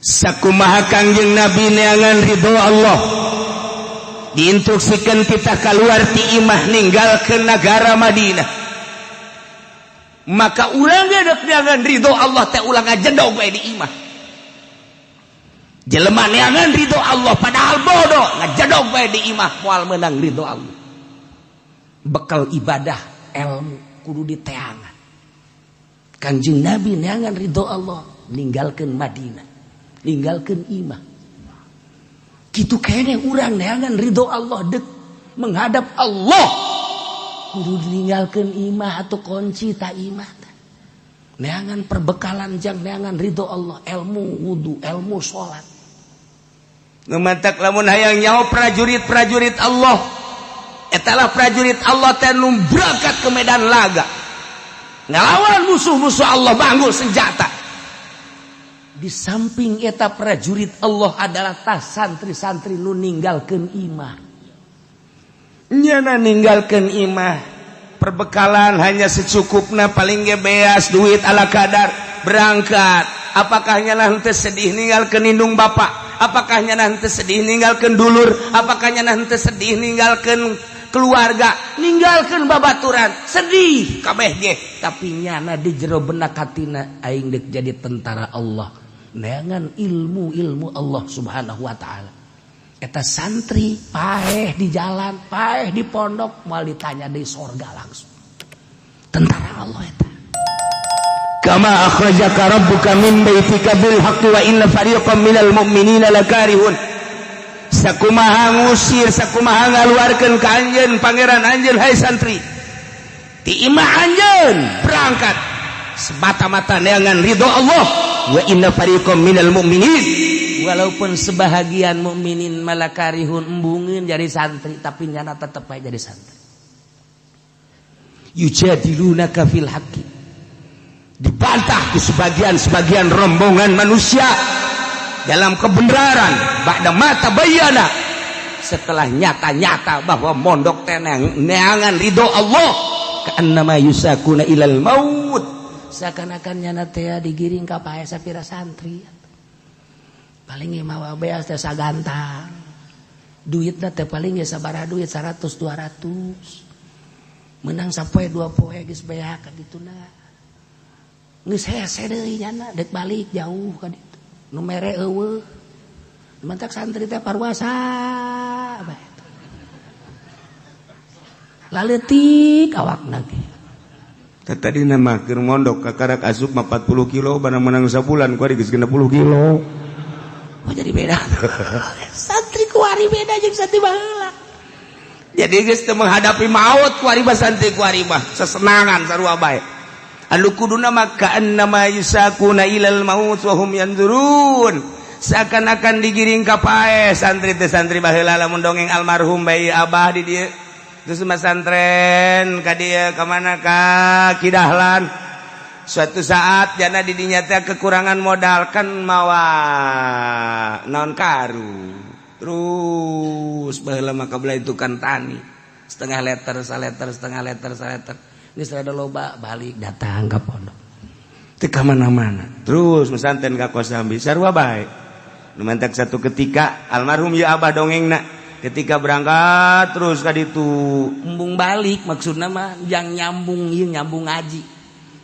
Sakumaha Kangjeng Nabi neangan ridho Allah. Diinstruksikan kita keluar ti imah ninggalkeun nagara Madinah. Maka urang ge dek neangan ridho Allah teh ulah ngajedog we di imah. Jelema neangan ridho Allah padahal bodoh ngajedog we di imah moal meunang ridho Allah. Bekal ibadah ilmu kudu diteangan. Kangjeng Nabi neangan ridho Allah ninggalkeun Madinah, ninggalkeun imah. Kitu keneh urang neangan ridho Allah dek menghadap Allah kudu ninggalkeun imah atau kunci ta imah. Neangan perbekalan jang neangan ridho Allah, ilmu wudu, ilmu salat. Ngemantak lamun hayang nyaho prajurit-prajurit Allah, etalah prajurit Allah teh nu berangkat ke medan laga ngelawan musuh-musuh Allah banggul senjata. Di samping eta prajurit Allah adalah tas santri-santri nu ninggalkeun imah. Nyana ninggalkeun imah, perbekalan hanya secukupna paling ge beas duit ala kadar berangkat. Apakah nyana henteu sedih ninggalkeun indung bapak? Apakah nyana henteu sedih ninggalkeun dulur? Apakah nyana henteu sedih ninggalkeun keluarga, ninggalkeun babaturan? Sedih kabeh ge, tapi nyana di jero benak hatina aing deuk jadi tentara Allah. Neangan ilmu-ilmu Allah Subhanahu wa taala. Eta santri paeh di jalan, paeh di pondok, moal ditanya di sorga langsung. Tentara Allah eta. Kama akhrajaka rabbuka min baitika bil haqqi wa inna fariqan minal mu'minina lakarihun. Sakumaha ngusir, sakumaha ngaluarkeun ka anjeun pangeran anjeun hai santri. Ti imah anjeun berangkat semata-mata neangan ridho Allah. Wa inna fariqam minal mu'minin, walaupun sebahagian mukminin malakarihun embungeun jadi santri, tapi nyana tetep bae jadi santri. Yujadilunaka fil haqqi, dibantah ku sebagian-sebagian rombongan manusia dalam kebenaran ba'da ma tabayyana, setelah nyata-nyata bahwa mondok teh neangan ridho Allah, ka'annama yusakuna ilal maut, seakan-akan nyana teh digiring ka pae sapira santri paling ge mawa beas teh sagantang, duitna teh paling ge sabaraha duit 100 200 menang sapoe dua poe geus beak ka dituna geus hese deui nyana dek balik jauh ka ditu nu mere eueuh. Mantak santri teh parwasa bae laleutik awakna ge. Tadi nama keur mondok kakarak asup mah 40 kilo barang menang sabulan kuari geus 60 kilo. Oh jadi beda. Santri kuari beda jeung santri baheula. Jadi geus teu menghadapi maut kuari mah santri kuari mah sesenangan sarua bae. Anu kuduna mah ka'annama yusakuna ilal maut wa hum yanzurun. Seakan-akan digiring ka pae santri teh santri baheula lamun dongeng almarhum bae abah di dieu. Terus masantren ka dieu ka mana ka Kidahlan. Suatu saat jana di dinya teh kekurangan modal kan mawa naon karu. Terus baheula mah kabelah itu kan tani. Setengah liter, saleter, setengah liter, saleter. Geus rada loba balik datang ka pondok. Teu ka mana-mana. Terus masantren ka Kosambi sarua bae. Nu mantak satu ketika almarhum ya abah dongengna ketika berangkat terus ka ditu embung balik maksudna mah yang nyambung ieu nyambung ngaji.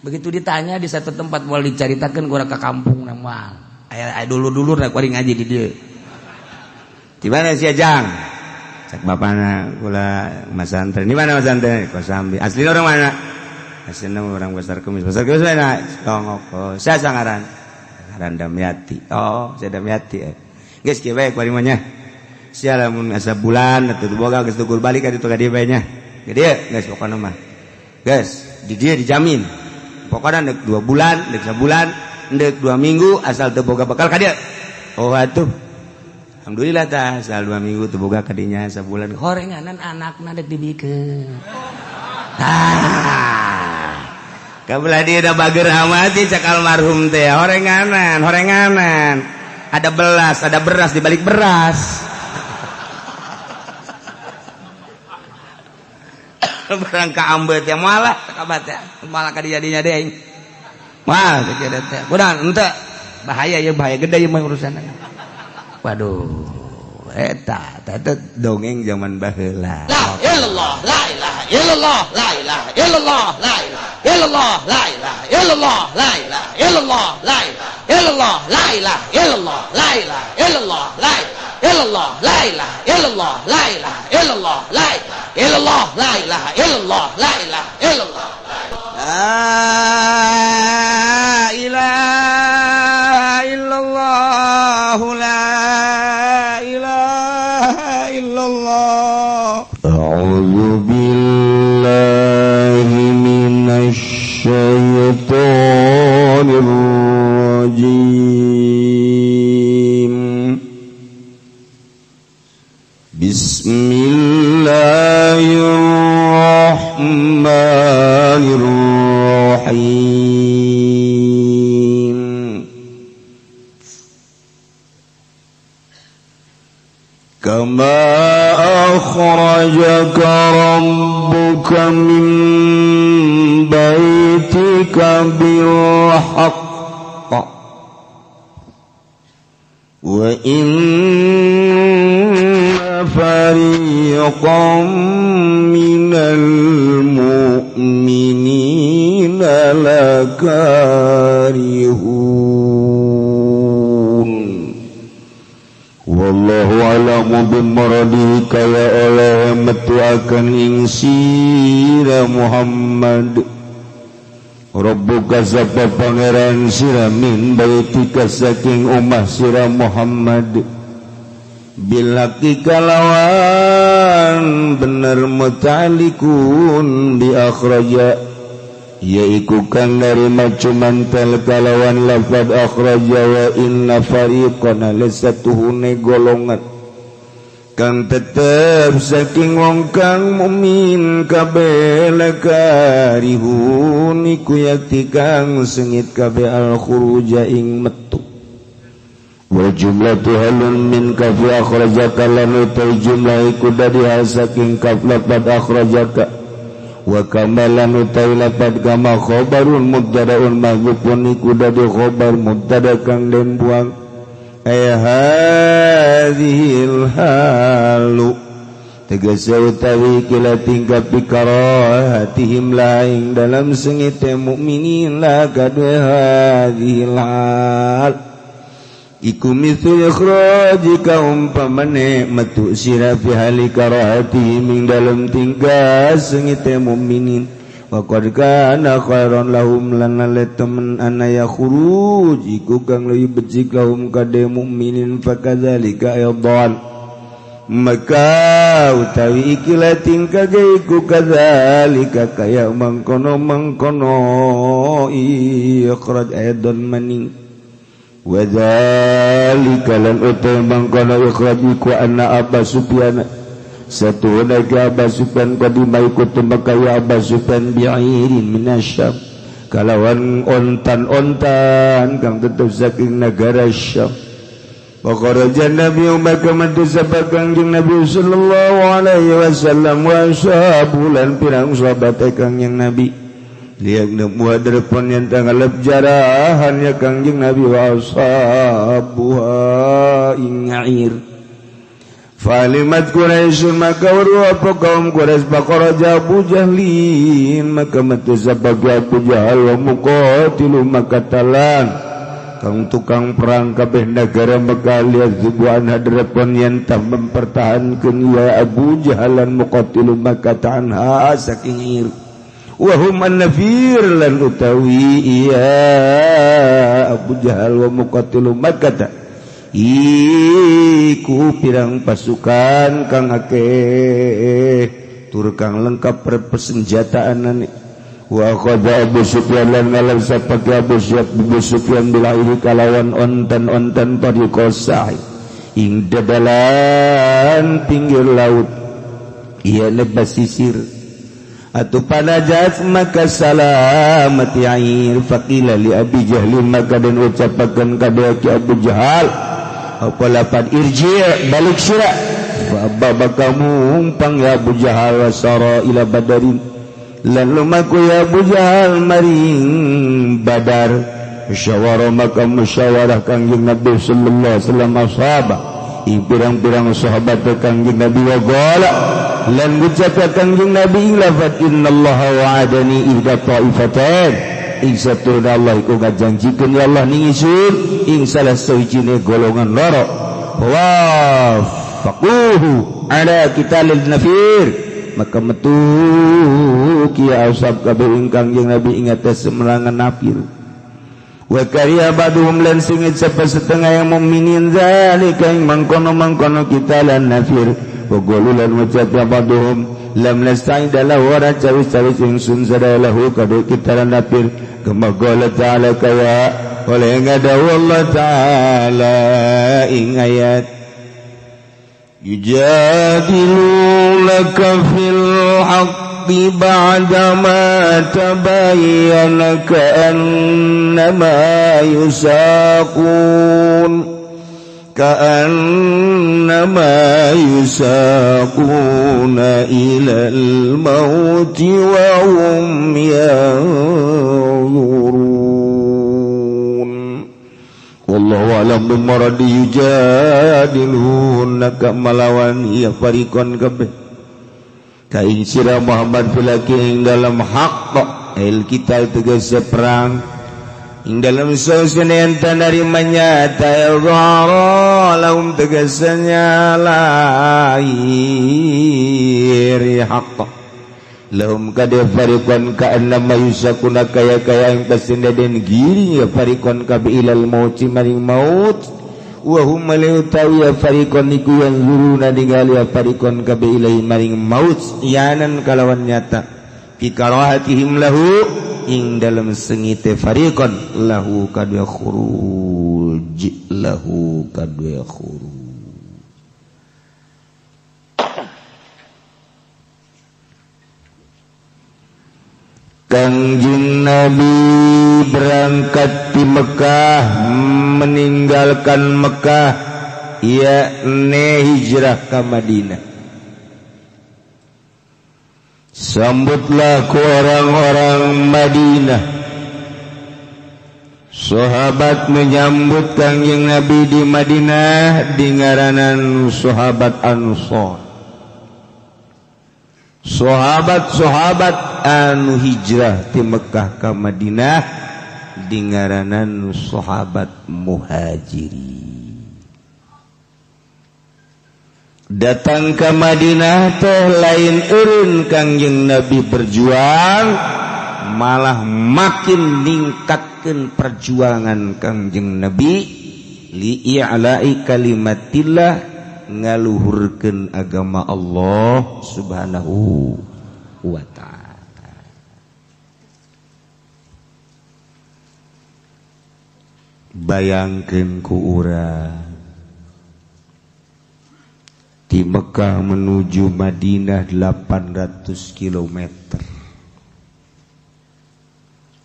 Begitu ditanya di satu tempat moal dicaritakeun ku urang ka kampung na moal. Aya dulur-dulur na kuari ngaji di dieu. Di mana sia Jang? Cak bapana kula masantren. Di mana masantren? Kosambi. Asli orang mana? Aslinya orang Pasar Kemis. Pasar Kemis mana? Tongok. Oh, saya sangaran. Ngaran Damyati. Oh, saya Damyati. Geus kieu bae kuari mah nya. Sia lamun asa bulan atuh boga geus tukur balik ka ditu ka dieu bae nya. Ka dieu geus pokona mah. Geus, di dieu dijamin. Pokona deuk 2 bulan, deuk sabulan, deuk 2 minggu asal teu boga bekal ka dieu. Oh atuh. Alhamdulillah tah asal 2 minggu teu boga ka dinya sabulan. Horenganan anakna deuk dibikeun. Ah. Kabelah dieu da bager amat cak almarhum teh horenganan, horenganan. Ada belas, ada beras di balik beras. Barang ka ambet ya malah kabat ya malah ka dijadinya deui. Mah teh teh. Udah henteu. Bahaya ya, bahaya gede ya mah urusan. Waduh, eta eta dongeng zaman baheula. La ilallah, la ilaha illallah, la ilaha illallah, la ilaha illallah, la ilaha illallah, la ilaha illallah, la ilaha illallah, la ilaha illallah, la ilaha illallah, la ilaha illallah, la ilaha illallah, la ilaha illallah, la ilaha illallah, la ilaha illallah, la ilaha illallah. La ilaha illallah, la ilaha illallah. A'udzu billahi minasy syaithanir rajim. Bismillahirrahmanirrahim. Kama akhrajaka rabbuka min baitika bil haqq wa inna fariqan minal mu'minina lakarihun. Wallahu a'lamu bimaradihi kaya oleh metu akan ing sira Muhammad Rabbuka sapa pangeran sira min baitika saking omah sira Muhammad bilhaqi kalawan bener muta'alliqun bi akhraja yaiku kang narima cuman tel kalawan lafad akhraja wa inna fariqan lasatuhune golongan kang tetep saking wong kang mukmin kabeh lakarihun iku yakti kang sengit kabeh al khuruja ing metu wa jumlatu halun min kafi akhrajaka lan utai jumlah iku dadi hal saking kaf lafad akhrajaka wa kamalan utai lafad kama khabarun mubtadaun mahdzufun iku dadi khabar mubtada kang den buang ay hadhil halu tegese utawi kila tingkah pikarahatihim laing dalam sengite mukminin la kadue hadhil hal iku mithlu ikhrajika umpamane metu sira fi hali karahatihim ing dalam tingkah sengite mukminin wa qad kana khairan lahum lan temen anaya khuruj iku kang leuwih becik lahum kade mukminin fakadzalika aidan maka utawi ikilah tingkah ge iku kadzalika kaya mangkono-mangkono ikhraj aidan maning wa dzalika lan utawi mangkono ikhraj iku anna Abu Sufyan satu naga Abu Sufyan qadima ikut Mekah ya Abu Sufyan bi'irin minasyam kalawan ontan-ontan kang tetep saking negara Syam. Wa kharaja Nabi maka metu sapa Kangjeng Nabi sallallahu alaihi wasallam wa ashabu lan pirang sahabat Kangjeng Nabi liang nemu hadrapun yang tangalep jarahan ya Kangjeng Nabi wa ashabuha ing nga'ir. Falimat Quraisyun maka weruh apa kaum Quraisy faqaraja Abu Jahlin maka metu sapa Abu Jahal wa muqatilu maka talan kang tukang perang kabeh negara Mekah liazubuan hadrapun yen tah mempertahankeun ya Abu Jahalan muqatilu maka tanha saking ir wa hum an-nafir lan utawi iya Abu Jahal wa muqatilu Makkah iku pirang pasukan kang akeh tur kang lengkap persenjataanane wa qadha Abu Sufyan lan ngalap sapa Abu Sufyan bilahi kalawan onten-onten tariqah ing dedalan pinggir laut iya lebasisir atau panajat maka salamati air faqila li Abi Jahlin maka dan ucapakan kabeh ki Abu Jahal apa lapan irji' balik sira fa abba kamu umpang ya Abu Jahal wasara ila badarin lan lumaku ya Abu Jahal maring badar Musyawarah maka musyawarah Kangjeng Nabi sallallahu alaihi wasallam sahabat ing pirang-pirang sahabat Kangjeng Nabi wa qala lan ngucap Kangjeng Nabi lafat innallaha wa'adani ihda ta'ifatain ing satuna Allah iku ngajanjikeun ya Allah ning ingsun ing salah sawijine golongan loro wa faquhu ala qitalil nafir maka metu kieu asab kabeh ing Kangjeng Nabi ing atas merangan nafir. Wa kariya ba'duhum lan singit sapa setengah yang mukminin zalika ing mangkono-mangkono kita lan nafir wa qalu lan ngucap ba'duhum lam nasta'id lahu wa cawis-cawis ingsun sadalahu kadu kita lan nafir kama qala ta'ala kaya oleh ngadawu Allah ta'ala ing ayat yujadilunaka fil haqq بعدما تبين كأنما يساقون إلى الموت وهم ينظرون والله أعلم بمرد يجادلونك ملوان يا فريقا kabeh kain sira Muhammad filaki ing dalam hak el kita tegas perang ing dalam sausene enta narimanya ta'ala lahum tegasnya lahir hak lahum kade fariqan ka'annama yusakuna kaya-kaya yang pasinda den giring ya fariqan kabi ilal mauti maring maut wa hum malautawi ya fariqan iku yang zuruna ningali ya fariqan kabe ilai maring maut yanan kalawan nyata fi karahatihim lahu ing dalam sengite fariqan lahu kadue khuruj lahu kadue khuruj. Kangjeng Nabi berangkat di Mekah, meninggalkan Mekah, yakni hijrah ke Madinah. Sambutlah ku orang-orang Madinah. Sahabat menyambut Kangjeng Nabi di Madinah dingaranan sahabat Ansor. Sahabat-sahabat anu hijrah di Mekah ke Madinah dingaranan sahabat Muhajirin. Datang ke Madinah teh lain eureun Kangjeng Nabi berjuang, malah makin ningkatkeun perjuangan Kangjeng Nabi li'ala'i kalimatillah, ngaluhurkeun agama Allah Subhanahu wa ta'ala. Bayangkeun ku urang di Mekah menuju Madinah 800 km,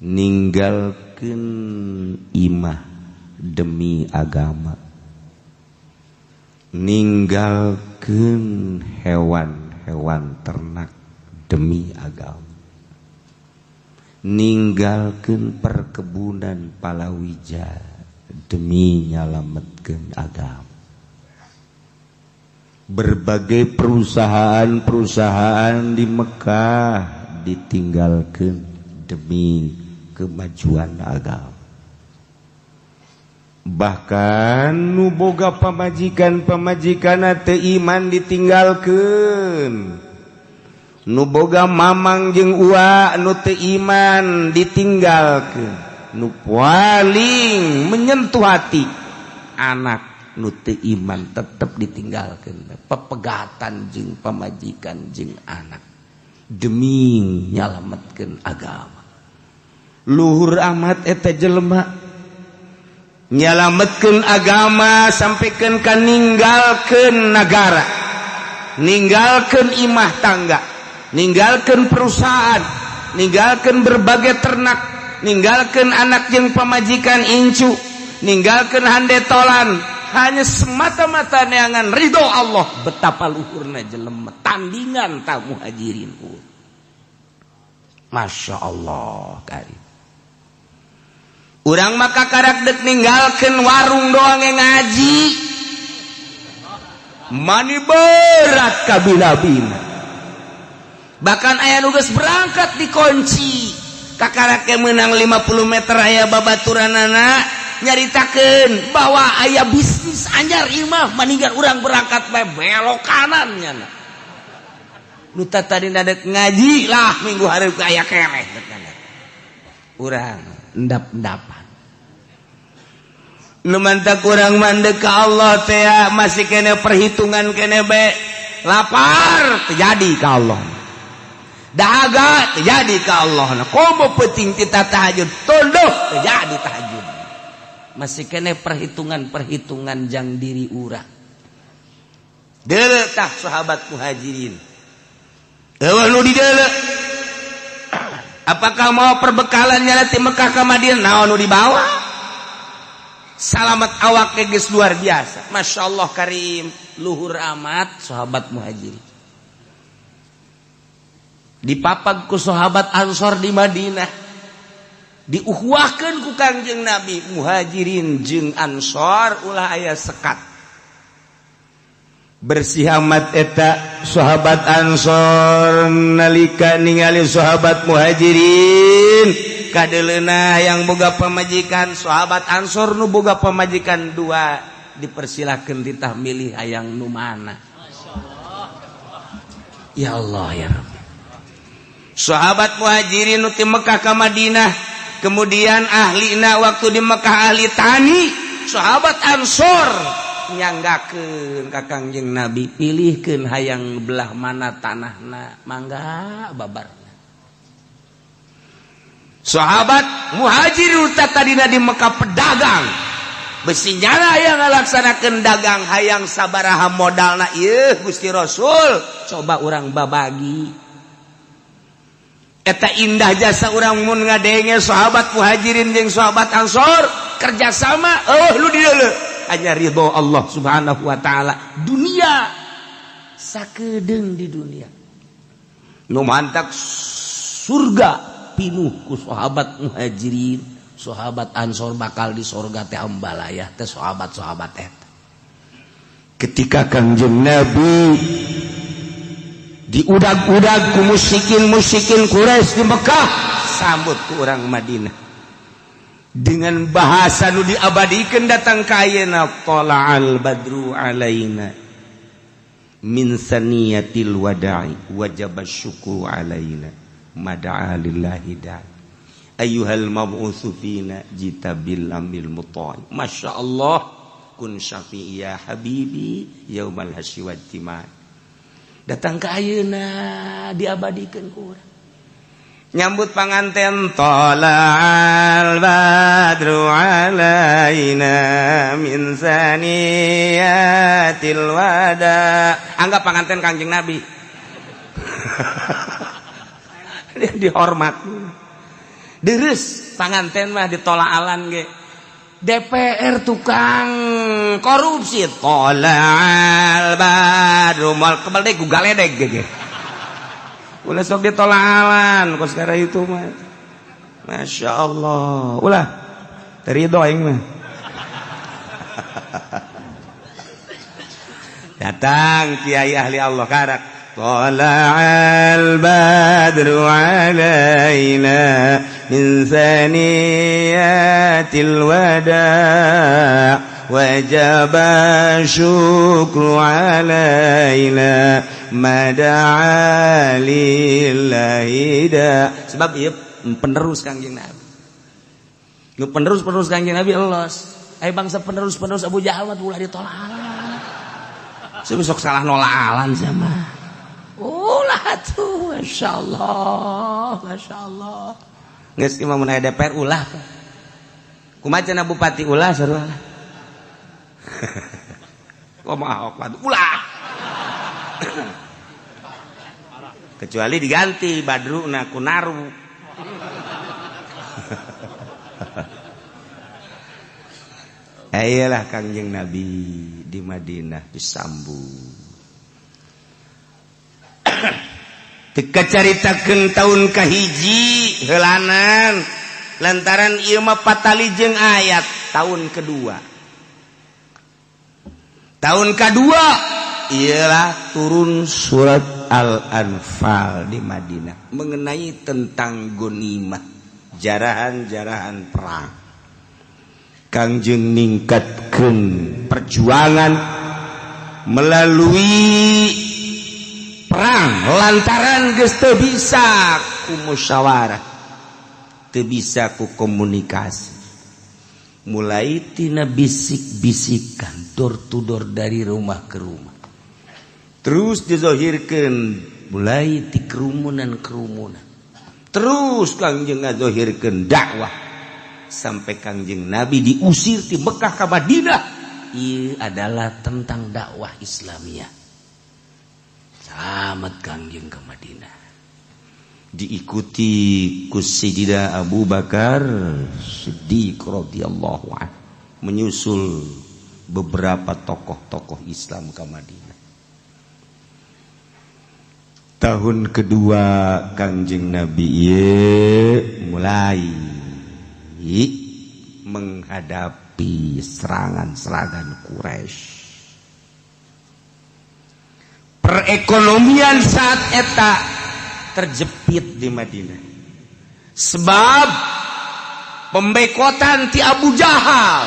ninggalkeun imah demi agama, ninggalkeun hewan-hewan ternak demi agama, ninggalkeun perkebunan palawija demi nyalametkeun agama. Berbagai perusahaan-perusahaan di Mekah ditinggalkeun demi kemajuan agama. Bahkan nu boga pamajikan-pamajikan teu iman ditinggalkeun, nu boga mamang jeung uwa nu teu iman ditinggalkeun, nu paling menyentuh hati anak nu teu iman tetep ditinggalkeun, pepegatan jeung pamajikan jeung anak demi nyalametkeun agama. Luhur amat eta jelema nyalametkeun agama sampikeun ka ninggalkeun nagara, ninggalkeun imah tangga, ninggalkeun perusahaan, ninggalkeun berbagai ternak, ninggalkeun anak jeung pamajikan incu, ninggalkeun handetolan, hanya semata-mata neangan ridho Allah. Betapa luhurna jelema tandingan ta muhajirin. Masya Allah kari. Urang maka karak dek ninggalkeun warung doang yang ngaji. Mani berat kabila-bila. Bahkan aya nu geus berangkat dikunci. Kakarak ge meunang 50 meter aya babaturanana nyaritakeun bahwa aya bisnis anyar ieu mah maninggal urang berangkat bae belok kanan nya. Nu tadi nadek ngaji lah minggu hareup aya keneh. Urang endap-endapan. Nu mantak urang mandek ka Allah teh masih kene perhitungan kene bae. Lapar terjadi ka Allah. Dahaga terjadi ka Allah. Komo penting kita tahajud, tunduh terjadi tahajud. Masih kene perhitungan-perhitungan jang diri urang. Deuleu tah sahabat muhajirin. Eueuh nu dideuleu. Apakah mau perbekalannya nanti Mekah ke Madinah? Naon nu dibawa? Salamat awak geus luar biasa. Masya Allah karim, luhur amat sahabat muhajirin. Dipapag ku sahabat Ansor di Madinah. Diuhuahkeun ku Kangjeng Nabi, muhajirin jeung Ansor ulah aya sekat. Bersih amat eta sahabat Ansor nalika ningali sahabat muhajirin kadeleuna yang boga pamajikan, sahabat Ansor nu boga pamajikan dua dipersilakeun ditah milih hayang nu mana. Ya Allah ya Rabbi. Sahabat muhajirin nu ti Mekah ka Madinah, kemudian ahlina waktu di Mekah ahli tani, sahabat Ansor nyanggakeun ka Kangjeng Nabi, pilihkeun hayang belah mana tanahna, mangga babarna. Sahabat muhajir tadina di Mekah pedagang, besi nyala yang ngalaksanakeun dagang hayang sabaraha modalna ieu Gusti Rasul, coba urang babagi. Eta indah jasa urang mun ngadenge sahabat muhajirin jeung sahabat Ansor kerjasama, oh lu dideuleu hanya ridho Allah Subhanahu wa taala. Dunia sakedeung di dunia nu mantak surga pinuh ku sahabat muhajirin, sahabat Ansor bakal di surga teh ambalayah teh sahabat-sahabat eta. Ketika Kangjeng Nabi diudag-udag ku musyrikin-musyrikin Quraisy di Mekah, sambut ku urang Madinah dengan bahasa nu diabadikeun datang ka ayeuna, tala'al badru alaina min saniyatil wada'i wajib syukru alaina mada'a lillahi da'i ayyuhal mab'utsu fina jita bil amil muta'i. Masya Allah, kun syafi'i ya habibi yaumal hasyi wajtima. Datang ka ayeuna diabadikeun ku urang. Nyambut panganten tala'al badru alaina min saniyatil wada. Anggap panganten Kangjeng Nabi. Dia dihormat. Deres panganten mah ditolaalan ge. DPR tukang korupsi tolal badru mal kebal deh gugaledeg ge. Ulah sok ditolalan kok sekarang itu mah. Masya Allah. Ulah terido aing mah. Datang kiai ahli Allah karak. Tala'al badru alaina min saniyatil wada' wajib syukru alaina mada'a lillahi da. Sebab ieu penerus Kangjeng Nabi. Nu penerus-penerus Kangjeng Nabi elos. Ai bangsa penerus-penerus Abu Jahal mah ulah ditolak. Sebab sok salah nolaalan sama. Ulah tuh, Masya Allah, Masya Allah. Geus imam mun aya DPR ulah. Kumaha cenah bupati ulah sarua. Kumaha ulah. Kecuali diganti badruna ku naru. Ayolah Kangjeng Nabi di Madinah disambut. Teka caritakeun tahun kahiji heulanan Lantaran ieu mah patali jeung ayat tahun kedua. Tahun kedua ialah turun surat Al-Anfal di Madinah mengenai tentang gonimah, jarahan-jarahan perang. Kangjeng ningkatkeun perjuangan melalui perang lantaran geus teu bisa ku musyawarah, teu bisa ku komunikasi. Mulai tina bisik-bisikan door to door dari rumah ke rumah. Terus dizohirkeun mulai ti kerumunan-kerumunan. Terus Kangjeng ngazohirkeun dakwah sampai Kangjeng Nabi diusir ti Mekah ka Madinah. Ieu adalah tentang dakwah Islamiyah. Selamat Kangjeng ke Madinah. Diikuti ku Sayyidina Abu Bakar Siddiq radhiyallahu anhu, menyusul beberapa tokoh-tokoh Islam ke Madinah. Tahun kedua Kangjeng Nabi ieu mulai menghadapi serangan-serangan Quraisy. Perekonomian saat eta terjepit di Madinah. Sebab pembekotan ti Abu Jahal,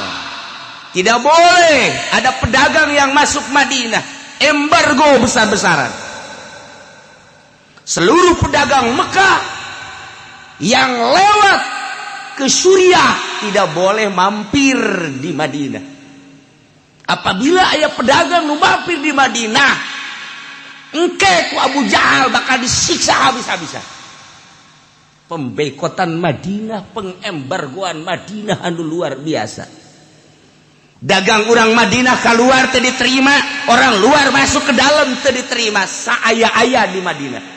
tidak boleh ada pedagang yang masuk Madinah, embargo besar-besaran. Seluruh pedagang Mekah yang lewat ke Suriah tidak boleh mampir di Madinah. Apabila aya pedagang nu mampir di Madinah, engke ku Abu Jahal bakal disiksa habis-habisan. Pembekotan Madinah, pengembargoan Madinah anu luar biasa. Dagang orang Madinah keluar teu diterima, orang luar masuk ke dalam teu diterima, saaya-aya di Madinah.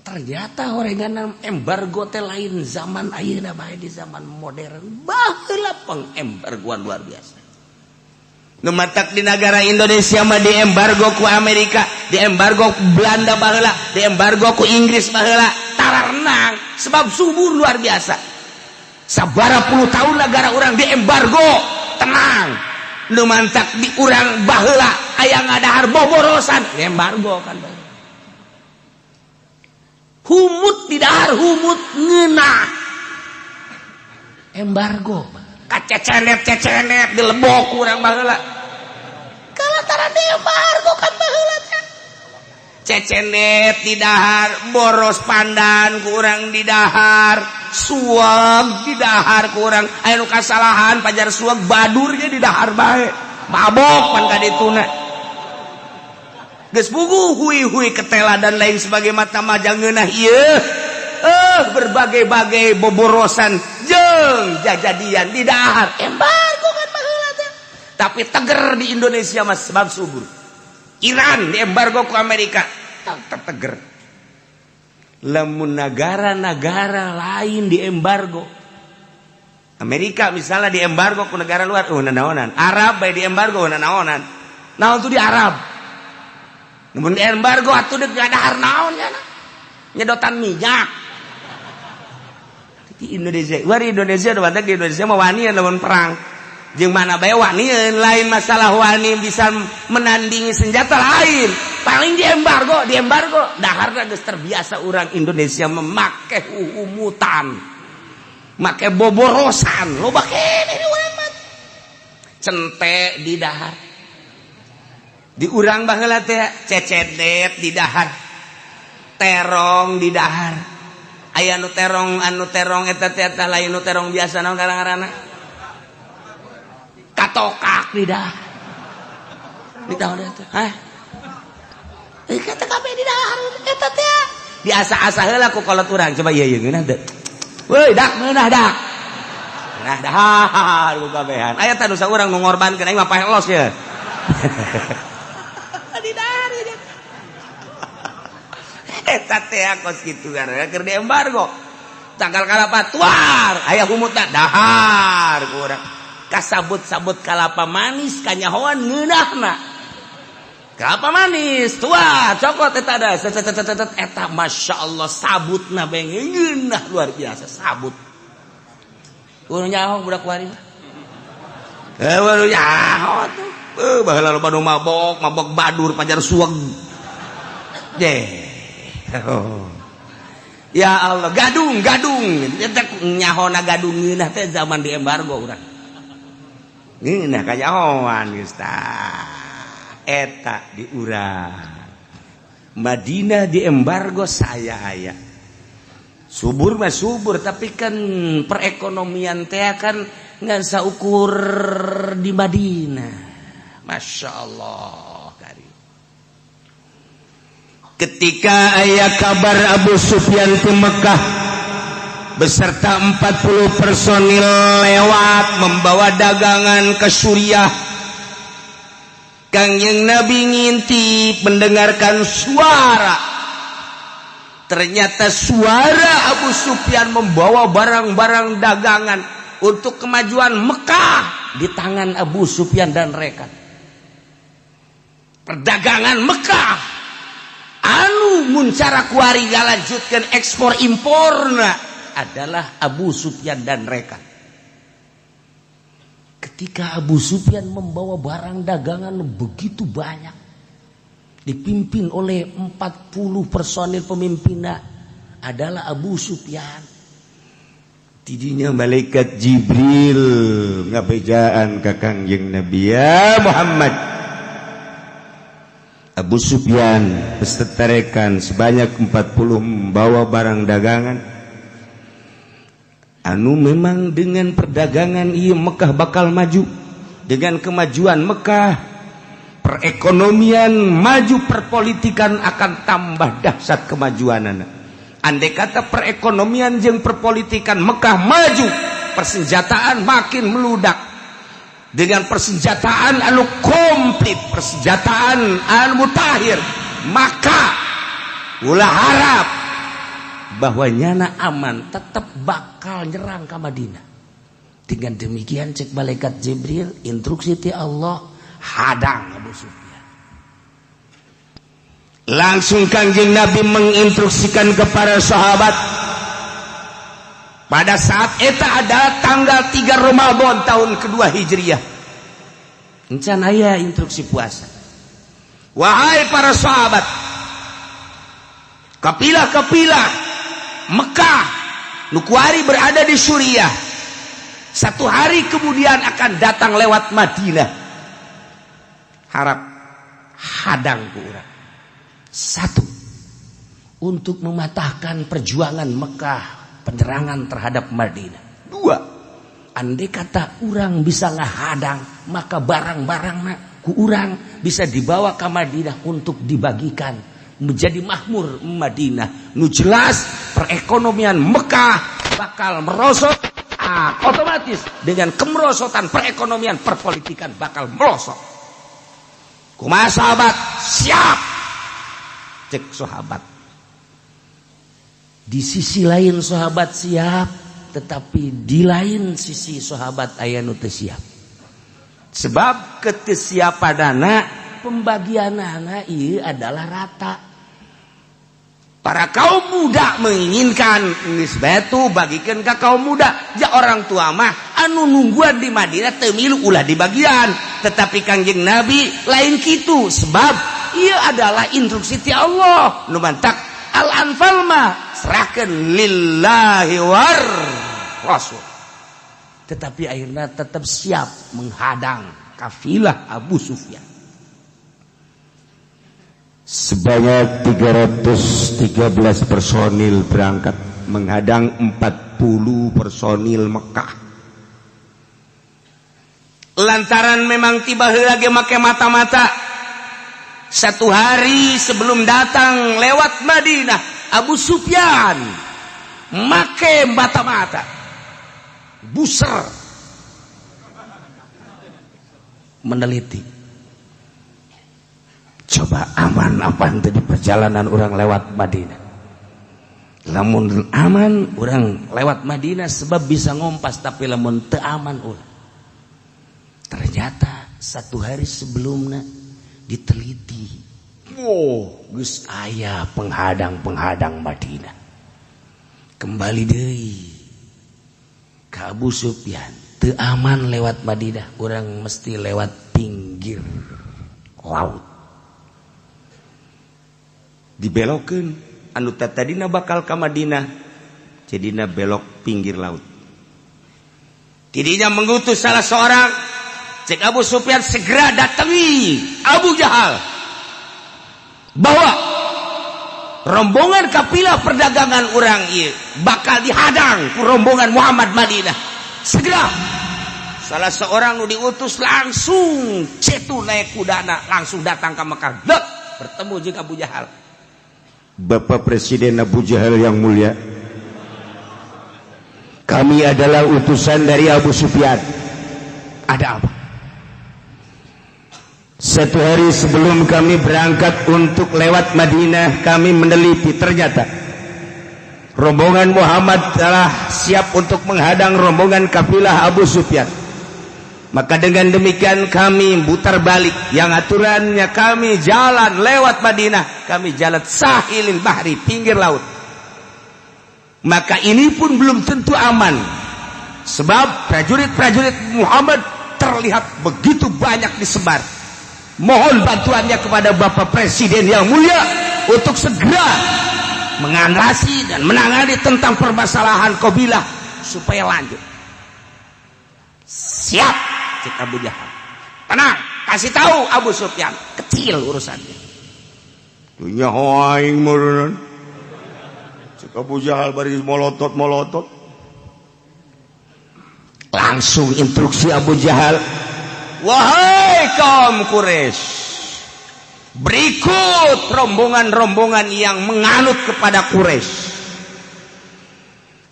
Ternyata orengan embargo teh lain zaman ayeuna bae, di zaman modern baheula pengembargoan luar biasa. Nu matak di negara Indonesia mah diembargo ku Amerika, diembargo ku Belanda baheula, diembargo ku Inggris baheula, tararenang sebab subur luar biasa. Sabara puluh tahun negara orang diembargo, tenang. Nu mantak di urang baheula aya ngadahar boborosan, embargo kan baheula. Humut di dahar humut ngeunah. Embargo. Kacecenet-cecenet dilebok urang baheula. Kalataran di embargo kan baheula teh. Cecenet di dahar, boros pandan kurang di dahar, suag di dahar kurang. Aya nu kasalahan pajar suag badurnya di dahar bae. Mabok pan ka dituna. Geus puguh hui-hui ketela dan lain sebagai mata majang ngeunah ieu. Berbagai-bagai boborosan jeung jajadian di dahar. Embargo kan baheula teh. Tapi teger di Indonesia mah sebab subur. Iran diembargo ku Amerika, tetap teger. Lamun negara-negara lain diembargo, Amerika misalnya diembargo ku negara luar, nanaonan. Arab bae diembargo nanaonan. Naon tuh di Arab? Mun diembargo atuh deuk ngadahar naon nya? Nyedotan minyak. Di Indonesia, war Indonesia udah di Indonesia mah wani lamun perang. Jeung mana bae wani, lain masalah wani bisa menandingi senjata lain. Paling diembargo, diembargo. Daharna geus terbiasa urang Indonesia memakai humutan, make boborosan, loba keneh di urang mah. Cente di dahar. Di urang baheula teh cecedet di dahar. Terong di dahar. Aya anu terong eta teh eta lain nu terong biasa naon ngaranna? Katokak di dahar. Di tahun eta. Hah? Kata kabeh di dahar eta teh. Diasa-asa heula ku kolot urang. Coba ieu ieu ngeunah teu. Weuy dak ngeunah dak. Ngeunah dahar ku kabehan. Aya teh nu saurang nu ngorbankeun aing mah paeh los ye. Di dahar ieu. Eta teh kos kitu gara keur diembargo. Tanggal kalapa tuar aya humutna dahar ku urang. Kasabut-sabut kalapa manis kanyahoan ngeunahna. Kelapa manis tua cokot eta ada eta Masya Allah sabutna beng ngeunah luar biasa sabut. Urang nyaho budak kuari mah. Baru nyaho tuh. Baheula loba nu mabok, mabok badur pajar suweg. Deh. Oh. Ya Allah, gadung, gadung. Eta nyahona gadung ngeunah teh zaman di embargo urang. Ngeunah kanyahoan geus tah. Eta di urang. Madinah di embargo saya aya. Subur mah subur, tapi kan perekonomian teh kan ngan saukur di Madinah. Masya Allah karim. Ketika aya kabar Abu Sufyan di Mekah beserta 40 personil lewat membawa dagangan ke Suriah, Kangjeng Nabi ngintip mendengarkan suara. Ternyata suara Abu Sufyan membawa barang-barang dagangan untuk kemajuan Mekah di tangan Abu Sufyan dan rekan. Perdagangan Mekah anu mun cara kuari ngalanjutkeun ekspor imporna adalah Abu Sufyan dan rekan. Ketika Abu Sufyan membawa barang dagangan begitu banyak, dipimpin oleh 40 personil pemimpinnya adalah Abu Sufyan. Tidinya malaikat Jibril ngabejaan ka Kangjeng Nabi, ya Muhammad, Abu Sufyan beserta rekan sebanyak 40 membawa barang dagangan anu memang dengan perdagangan ieu Mekah bakal maju. Dengan kemajuan Mekah, perekonomian maju, perpolitikan akan tambah dahsyat kemajuanana. Andai kata perekonomian jeung perpolitikan Mekah maju, persenjataan makin meludak. Dengan persenjataan anu komplit, persenjataan anu mutakhir, maka ulah harap bahwa nyana aman, tetap bakal nyerang ke Madinah. Dengan demikian cek malaikat Jibril, instruksi ti Allah, hadang Abu Sufyan. Langsung Kangjeng Nabi menginstruksikan kepada sahabat. Pada saat eta adalah tanggal 3 Ramadan tahun kedua Hijriah. Encan aya instruksi puasa. Wahai para sahabat, kapilah-kapilah Mekah nu kuari berada di Suriah, satu hari kemudian akan datang lewat Madinah. Harap hadang ku urang. Satu, untuk mematahkan perjuangan Mekah, penyerangan terhadap Madinah. Dua, andai kata urang bisa ngahadang, maka barang-barang ku urang bisa dibawa ke Madinah untuk dibagikan menjadi makmur Madinah. Nu jelas perekonomian Mekah bakal merosot, otomatis dengan kemerosotan perekonomian perpolitikan bakal merosot. Kumaha sahabat? Siap. Cek sahabat. Di sisi lain sahabat siap, tetapi di lain sisi sahabat aya nu teu siap. Sebab ketesiapanana pembagianana ieu adalah rata. Para kaum muda menginginkan geus batu bagikeun ka kaum muda. Ja orang tua mah anu nungguan di Madinah teu milu ulah dibagian. Tetapi Kangjeng Nabi lain kitu, sebab ieu adalah instruksi ti Allah. Nu mantak Al-Anfal mah serahkan lillahi war rasul. Tetapi akhirnya tetap siap menghadang kafilah Abu Sufyan. Sebanyak 313 personil berangkat menghadang 40 personil Mekah. Lantaran memang tiba heula ge make mata-mata. Satu hari sebelum datang lewat Madinah, Abu Sufyan make mata-mata, buser, meneliti. Coba aman apa di perjalanan orang lewat Madinah. Lamun aman orang lewat Madinah sebab bisa ngompas, tapi lamun teu aman ulah. Ternyata satu hari sebelumnya Diteliti. Oh, geus aya penghadang-penghadang Madinah. Kembali deui ka Abu Sufyan, teu aman lewat Madinah, urang mesti lewat pinggir laut. Dibelokeun anu tadina bakal ka Madinah, jadina belok pinggir laut. Tidinya mengutus salah seorang, cek Abu Sufyan segera datangi Abu Jahal, bahwa rombongan kafilah perdagangan orang ieu bakal dihadang ku rombongan Muhammad Madinah. Segera salah seorang nu diutus langsung cetu naik kudana langsung datang ke Mekah. Dek, bertemu jeung Abu Jahal. Bapak Presiden Abu Jahal yang mulia, kami adalah utusan dari Abu Sufyan. Ada apa? Satu hari sebelum kami berangkat untuk lewat Madinah, kami meneliti ternyata rombongan Muhammad telah siap untuk menghadang rombongan kafilah Abu Sufyan. Maka dengan demikian kami putar balik. Yang aturannya kami jalan lewat Madinah, kami jalan sahilil bahri, pinggir laut. Maka ini pun belum tentu aman, sebab prajurit-prajurit Muhammad terlihat begitu banyak disebar. Mohon bantuannya kepada Bapak Presiden yang mulia untuk segera mengatasi dan menangani tentang permasalahan kabilah supaya lanjut. Siap, cek Abu Jahal. Tenang, kasih tahu Abu Sufyan, kecil urusannya. Dunya aing meureun. Cek Abu Jahal bari molotot-molotot. Langsung instruksi Abu Jahal, wahai kaum Quraisy, berikut rombongan-rombongan yang menganut kepada Quraisy.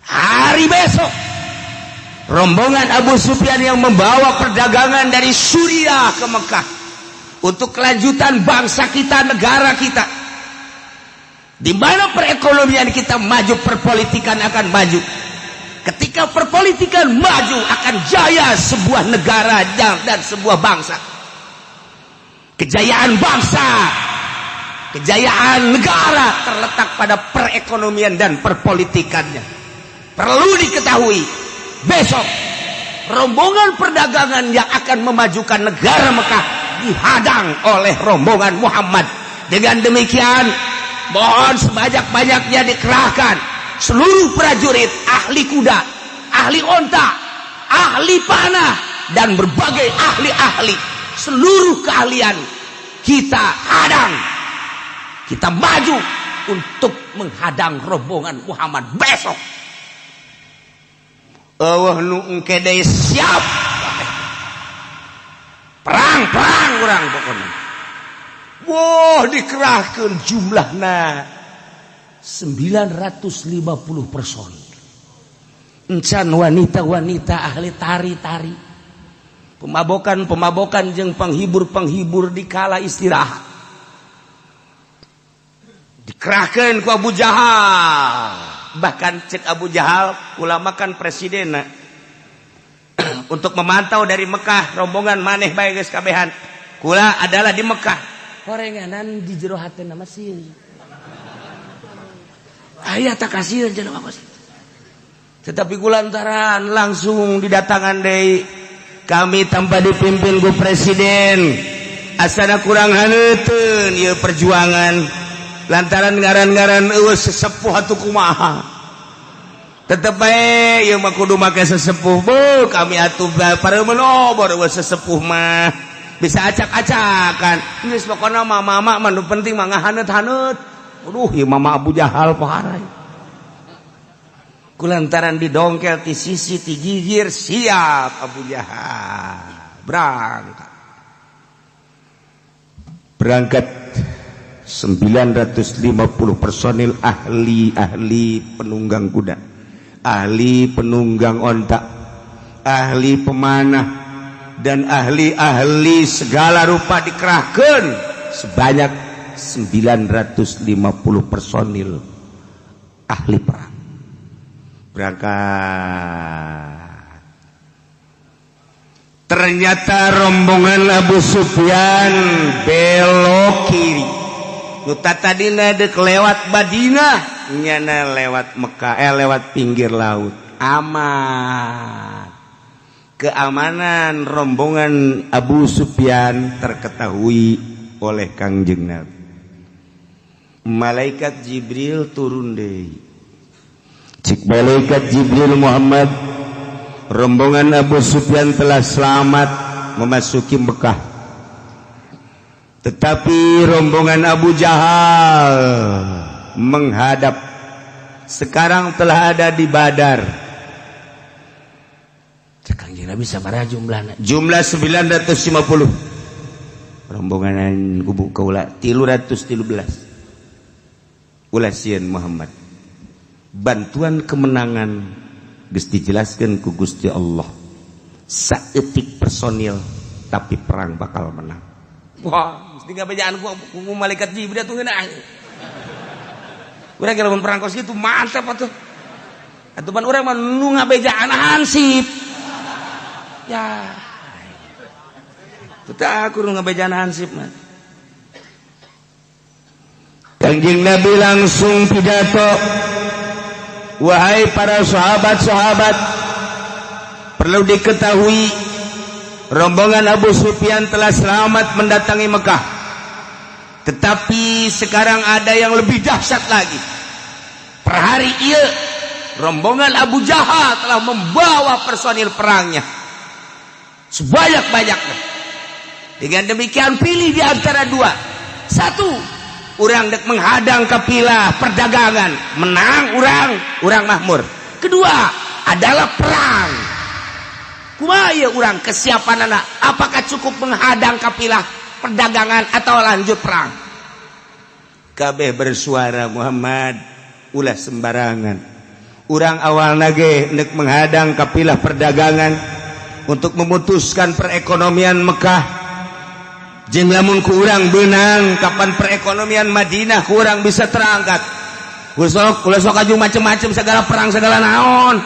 Hari besok rombongan Abu Sufyan yang membawa perdagangan dari Suriah ke Mekah untuk kelanjutan bangsa kita, negara kita, di mana perekonomian kita maju, perpolitikan akan maju. Ketika perpolitikan maju, akan jaya sebuah negara dan sebuah bangsa. Kejayaan bangsa, kejayaan negara terletak pada perekonomian dan perpolitikannya. Perlu diketahui, besok rombongan perdagangan yang akan memajukan negara Mekah dihadang oleh rombongan Muhammad. Dengan demikian, mohon sebanyak-banyaknya dikerahkan seluruh prajurit, ahli kuda, ahli onta, ahli panah, dan berbagai ahli-ahli. Seluruh keahlian kita hadang, kita maju untuk menghadang rombongan Muhammad besok. Eueuh nu engke deui siap perang-perang urang pokona. Wah, dikerahkeun jumlahna 950 personil. Encan wanita-wanita ahli tari-tari, pemabokan-pemabokan jeung penghibur-penghibur di kala istirahat. Dikerahkeun ku Abu Jahal. Bahkan cek Abu Jahal ulama kan presiden untuk memantau dari Mekah rombongan maneh bae geus kabehan. Kula adalah di Mekah. Horenganan di jero hatena masih. Aya tak kasieun cenah mah. Tetapi kulantaran langsung didatangan deui. Kami tanpa dipimpin ku presiden. Asana kurang haneuteun ieu perjuangan. Lantaran ngaran-ngaran eueuh sesepuh atuh kumaha. Tetep bae ieu mah kudu make sesepuh. Bu, kami atuh pareumeun obor eueuh sesepuh mah. Bisa acak-acakan. Geus pokona mah mama mah nu penting mah ngahaneut-haneut. Aduh, ieu mama Abu Jahal pohara. Kulantaran didongkel ti sisi ti gigir, siap Abu Jahal. Berangkat. Berangkat 950 personil ahli-ahli penunggang kuda, ahli penunggang onta, ahli pemanah, dan ahli-ahli segala rupa dikerahkan sebanyak 950 personil ahli perang. Berangkat. Ternyata rombongan Abu Sufyan belok kiri. Nu tadina dek lewat Madinah, nyana lewat Mekah, lewat pinggir laut. Aman. Keamanan rombongan Abu Sufyan terketahui oleh Kangjeng Nabi. Malaikat Jibril turun deui. Cik malaikat Jibril, Muhammad, rombongan Abu Sufyan telah selamat memasuki Mekah. Tetapi rombongan Abu Jahal menghadap sekarang telah ada di Badar. Cek Kangjeng Nabi sabaraha jumlahna? Jumlah 950. Rombongan kubu kaula 313. Ulah sieun Muhammad. Bantuan kemenangan geus dijelaskeun ku Gusti Allah. Saeutik personil tapi perang bakal menang. Wah, mesti ngabejaan ku malaikat Jibril atuh ngeunah. Urang lamun perang kos kitu mantap atuh. Atuh pan urang mah nu ngabejaan hansip. Ya. Teu aku nu ngabejaan hansip mah. Kangjeng Nabi langsung pidato, wahai para sahabat-sahabat, perlu diketahui rombongan Abu Sufyan telah selamat mendatangi Mekah. Tetapi sekarang ada yang lebih dahsyat lagi. Per hari ieu rombongan Abu Jahal telah membawa personil perangnya sebanyak-banyaknya. Dengan demikian pilih di antara dua. Satu, urang dek menghadang kafilah perdagangan, menang urang, urang makmur. Kedua adalah perang. Kumaha ieu urang kesiapan anak? Apakah cukup menghadang kafilah perdagangan atau lanjut perang? Kabeh bersuara, Muhammad, ulah sembarangan. Urang awal nage nek menghadang kafilah perdagangan untuk memutuskan perekonomian Mekah. Jeung lamun ku urang beunang, kapan perekonomian Madinah ku urang bisa terangkat. Ulah sok aju macem-macem segala perang segala naon.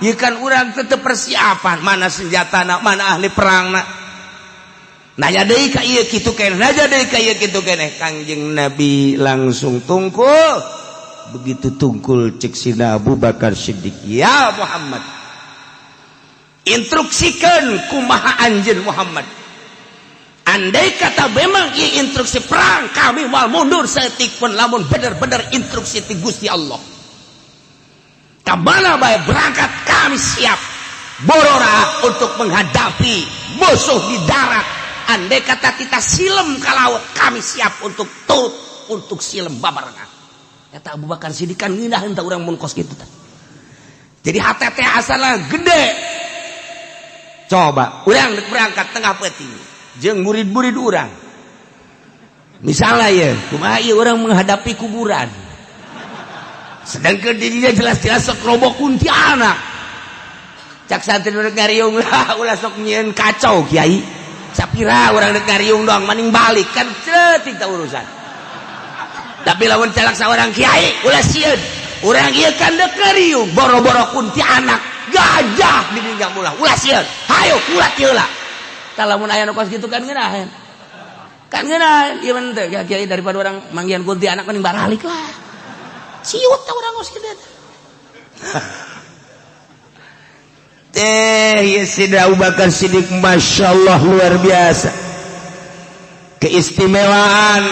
Ieu kan urang tetep persiapan, mana senjatana, mana ahli perangna. Nanya deui ka ieu kitu keneh, nanya deui ka ieu kitu keneh. Kangjeng Nabi langsung tungkul. Begitu tungkul cek sina Abu Bakar Siddiq, ya Muhammad, instruksikeun kumaha anjeun Muhammad. Andai kata memang ieu instruksi perang, kami moal mundur saeutik pun lamun bener-bener instruksi ti Gusti Allah. Ka mana bae berangkat kami siap borora untuk menghadapi musuh di darat. Andai kata kita silem ke laut, kami siap untuk turut untuk silem babarengan. Eta Abu Bakar Siddiq kan ngeunah tah urang mun kos kitu tah. Jadi HTT asalna gede. Coba urang dek berangkat tengah peuting jeung murid-murid urang. Misalnya ya, kumaha ieu urang menghadapi kuburan. Sedangkan dirinya jelas-jelas sok robok kuntilanak. Cak santri nu ngariung lah, ulah sok nyieun kacau kiai. Sapira urang dek ngariung doang maning balik kan ceutik tah urusan. Tapi lamun calak saurang kiai ulah sieun. Urang ieu kan dek ngariung boro-boro kuntilanak gajah di dinya ulah ulah sieun. Hayo ulah heula. Tah lamun aya nu kos kitu kan ngeunaheun. Kan ngeunaheun ieu mah teh kiai daripada urang manggihan kuntilanak mending baralik lah. Siut tah urang kos kitu. Teh ieu Sidna Abu Bakar Siddiq masya Allah luar biasa. Keistimewaan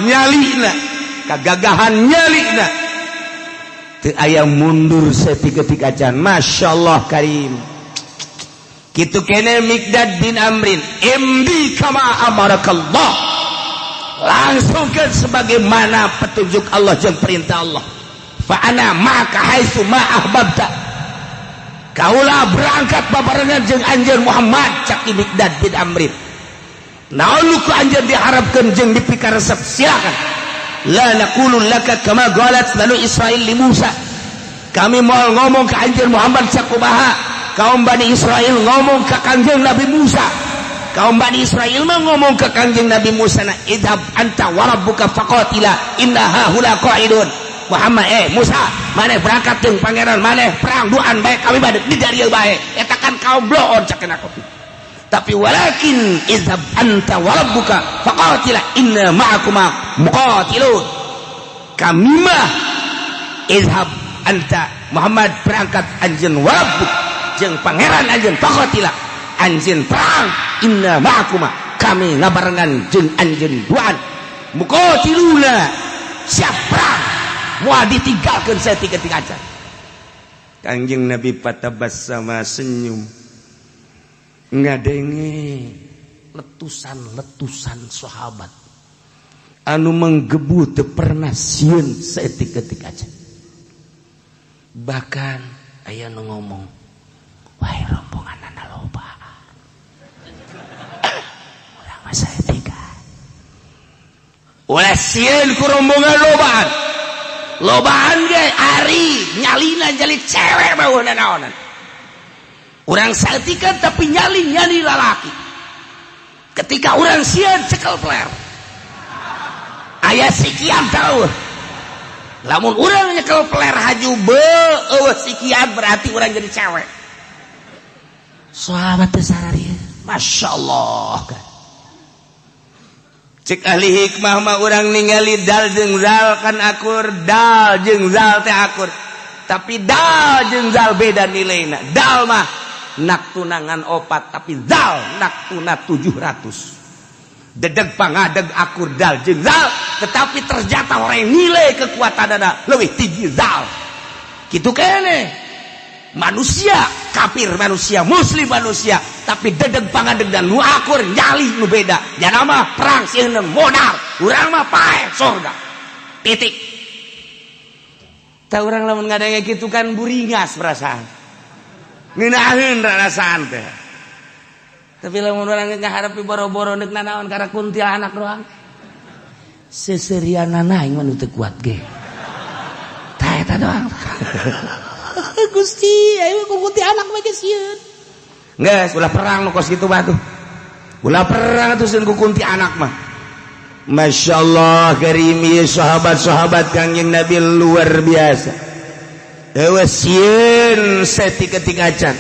nyalina, kegagahan nyalina. Teu aya mundur saeutik-eutik acan. Masya Allah karim. Kitu kene Miqdad bin Amrin, imdi kama amarakallah. Langsungkeun sebagaimana petunjuk Allah jeung perintah Allah. Fa ana ma'aka haitsu ma ahbabta. Kaula berangkat babarengan jeung anjeun Muhammad cak Miqdad bin Amrin. Naon nu ku anjeun diharapkeun jeung dipikaresep silakan. La naqulu laka kama qalat banu Israil li Musa. Kami mau ngomong ke anjeun Muhammad sakumaha kaum Bani Israel ngomong ke Kangjeng Nabi Musa. Kaum Bani Israel mah ngomong ke Kangjeng Nabi Musa, na idhab anta wa rabbuka faqatila inna hahuna qa'idun. Muhammad Musa, maneh berangkat jeung pangeran maneh perang duaan bae kami bade di dieu bae. Eta kan kaum bloon cak aku. Tapi walakin izhab anta wa rabbuka faqatila inna ma'akuma muqatilun. Kami mah izhab anta Muhammad berangkat anjeun wa rabbuk jeung pangeran anjeun faqatila anjeun perang inna ma'akuma kami ngabarengan jeung anjeun duaan muqatiluna siap perang moal ditinggalkeun saeutik-eutik acan. Kanjeng Nabi patabassama senyum ngadenge letusan-letusan sahabat anu menggebu teu pernah sieun saeutik-eutik acan. Bahkan aya nu ngomong wah rombonganna loba urang mah saeutik. Ulah sieun ku rombongan lobaan. Lobaan ge ari nyalina nyali cewek mah naonan. Urang saeutikan tapi nyali-nyali lalaki. Ketika urang sieun cekel peler. Aya sikian tau. Lamun urang nyekel peler haju beueuh sikian berarti urang jadi cewek. Sahabat teh sararieu. Masyaallah. Cek ahli hikmah mah urang ningali dal jeung zal kan akur, dal jeung zal teh akur. Tapi dal jeung zal beda nilaina. Dal mah nak tunangan opat tapi zal nak tuna 700. Dedeg pangadeg akur dal jeung zal, tetapi ternyata orang nilai kekuatanana leuwih tinggi zal. Kitu keneh. Manusia kafir manusia muslim manusia tapi dedeg pangadeg dan nu akur nyali nu beda. Jana mah perang sieun modal, urang mah paeh sorga. Titik. Tah urang lamun ngadenge kitu kan buringas perasaan. Ngeunaheun rasaan teh. Tapi lamun urang ngaharepi boro-boro deuk nanaon karena kuntilanak doang. Seserianana aing mah nu teu kuat ge. Tah eta doang. Gusti, ayo ku kuntilanak mah geus sieun. Geus ulah perang nu kos kitu mah tuh. Ulah perang atuh sieun ku kuntilanak mah. Masya Allah karim ieu sahabat-sahabat Kangjeng Nabi luar biasa. Eueuh sieun saeutik-eutik acan.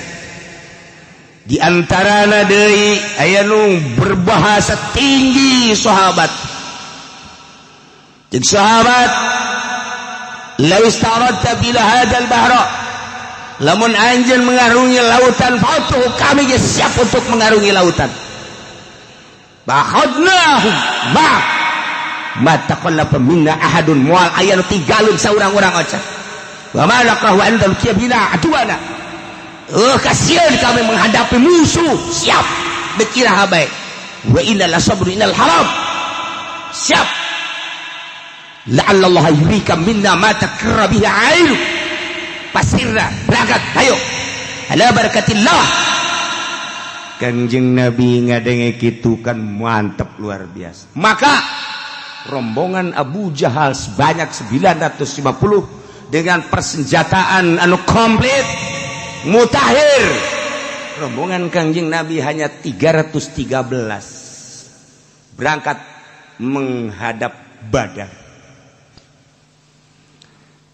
Di antarana deui aya nu berbahasa tinggi sahabat. Jeung sahabat la istaradta bila hadzal bahra. Lamun anjeun mengarungi lautan fautuh kami ge siap untuk mengarungi lautan. Bahadnahum ma taqallafa minna ahadun moal aya nu tinggalun saurang-urang acan. Wa ma laqahu antal kiyabina aduana. Kasihan kami menghadapi musuh siap bekira habae. Wa inna la sabru innal haram. Siap. La'alla Allah yurika minna ma takarra bihi 'ainu. Pasirna berangkat ayo. Ala barakatillah. Kanjeng Nabi ngadenge kitu kan mantap luar biasa. Maka rombongan Abu Jahal sebanyak 950 dengan persenjataan anu komplit mutakhir. Rombongan Kangjeng Nabi hanya 313 berangkat menghadap Badar.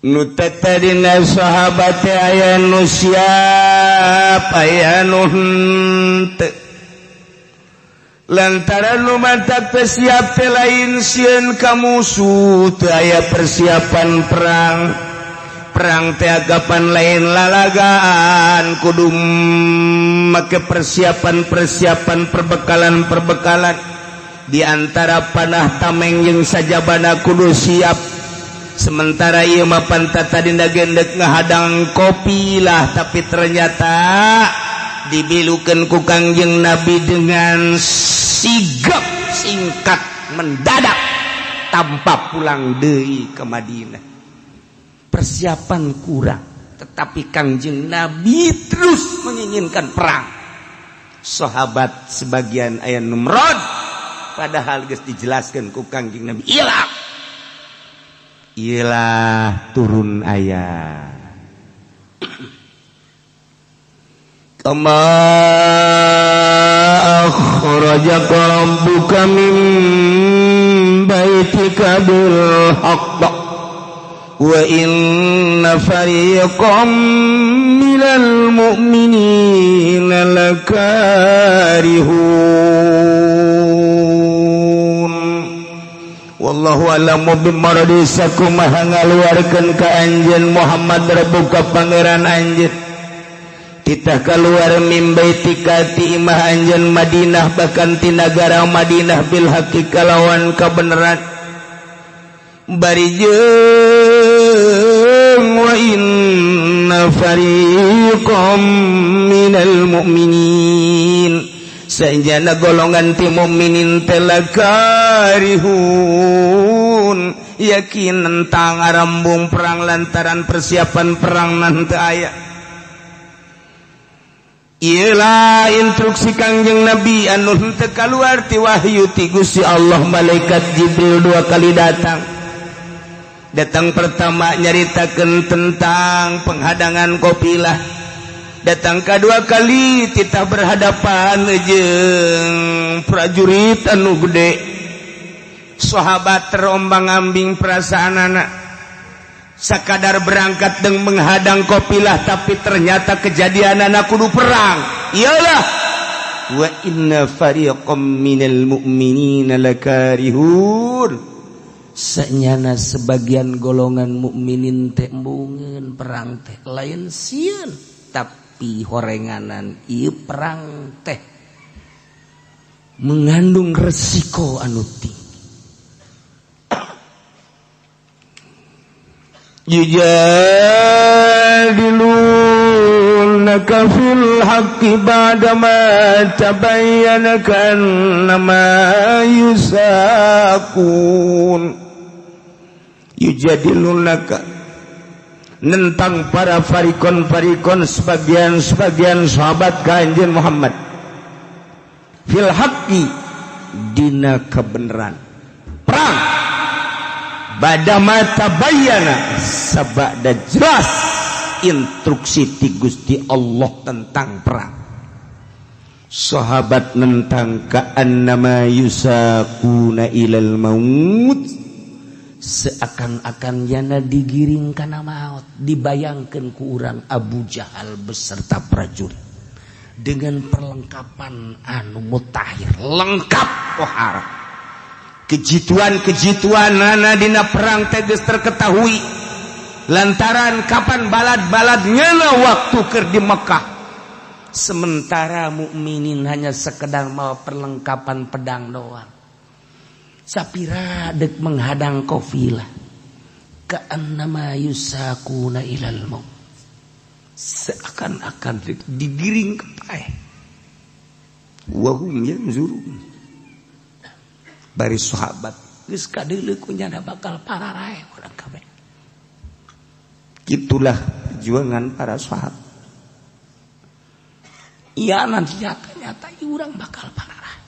Nu tadina sahabat aya nu siap aya nu henteu. Lantaran nu mantap teu siap teh lain sieun ka musuh teu aya persiapan perang. Perang teh agapan lain lalagaan kudu make persiapan-persiapan perbekalan-perbekalan. Di antara panah tameng jeung sajabana kudu siap. Sementara ieu mah pantat tadina gendek ngahadang kopi lah, tapi ternyata dibilukeun ku Kangjeng Nabi dengan sigap singkat mendadak tanpa pulang deui ke Madinah. Persiapan kurang, tetapi Kangjeng Nabi terus menginginkan perang. Sahabat sebagian aya nu merod, padahal geus dijelaskeun ku Kangjeng Nabi ilah ilah turun ayat. Kama akhrajaka rabbuka min baitika bil haqq Wa inna fariqam minal mu'minina lakarihun. Wallahu a'lamu bimaradisakum maha ngaluarkeun ka anjeun Muhammad rabbuka pangeran anjeun. Titah keluar mim baitika ti imah anjeun Madinah bahkan ti nagara Madinah bil haqqi kalawan kabeneran. Bari jeung wa inna fariqam minal mu'minin sanjana golongan ti mukminin teh lakarihun yakin tentang arambung perang lantaran persiapan perang nanti aya. Iyalah instruksi Kangjeng Nabi anu henteu kaluar ti wahyu ti Gusti Allah. Malaikat Jibril dua kali datang. Datang pertama nyaritakeun tentang penghadangan kopilah. Datang kedua kali titah berhadapan jeung prajurit anu gede. Sahabat terombang-ambing perasaanana. Sakadar berangkat deng menghadang kopilah, tapi ternyata kejadianana kudu perang. Iyalah wa inna fariqam minal mu'minina lakarihun. Senyana sebagian golongan mukminin teh embungeun perang teh lain sieun tapi horenganan ieu perang teh mengandung resiko anu tinggi. Yujadilunaka fil haqqi ba'dama tabayyana ka'annama yusaqun. Yujadilunaka nentang para farikon-farikon sebagian-sebagian sahabat Kanjeng Muhammad fil haqqi dina kebenaran perang badama tabayyana sabada jelas instruksi ti Gusti Allah tentang perang. Sahabat nentang ka'annama yusaquna ilal maut, seakan-akan yana digiring kana maut. Dibayangkeun ku urang Abu Jahal beserta prajurit dengan perlengkapan anu mutakhir lengkap pohara. Kejituan-kejituan nana dina perang teh geus terketahui lantaran kapan balad-balad ngeuna waktu keur di Mekah. Sementara mukminin hanya sekedar mau perlengkapan pedang doang. Sapira dek menghadang kofilah ka'annama yusaquna ilal maut, seakan-akan dek digiring ke paeh. Wa hum yanzurun. Bari sahabat geus kadeuleu ku nyana bakal pararae urang kabeh. Itulah perjuangan para sahabat. Iya nanti nyata-nyata urang bakal pararae.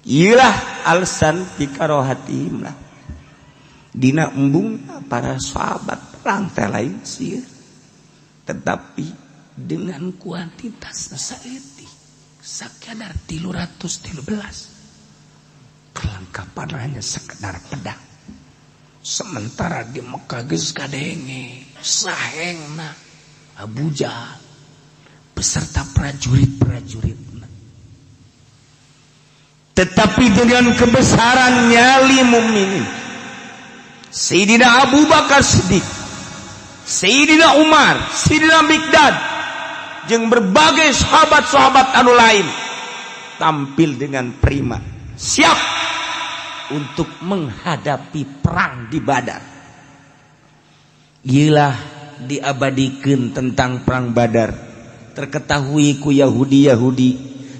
Iyalah alasan pikarohatihim lah. Dina embung para sahabat perang teh lain sieun. Tetapi dengan kuantitas saeutik sakadar 313 perlengkapan hanya sekedar pedang. Sementara di Mekah geus kadenge sahengna Abu Jahal beserta prajurit-prajuritna. Tetapi dengan kebesaran nyali mukminin, Sayyidina Abu Bakar Siddiq, Sayyidina Umar, Sayyidina Miqdad, jeung berbagai sahabat-sahabat anu lain tampil dengan prima, siap untuk menghadapi perang di Badar. Iyalah diabadikeun tentang perang Badar. Terketahui ku Yahudi-Yahudi,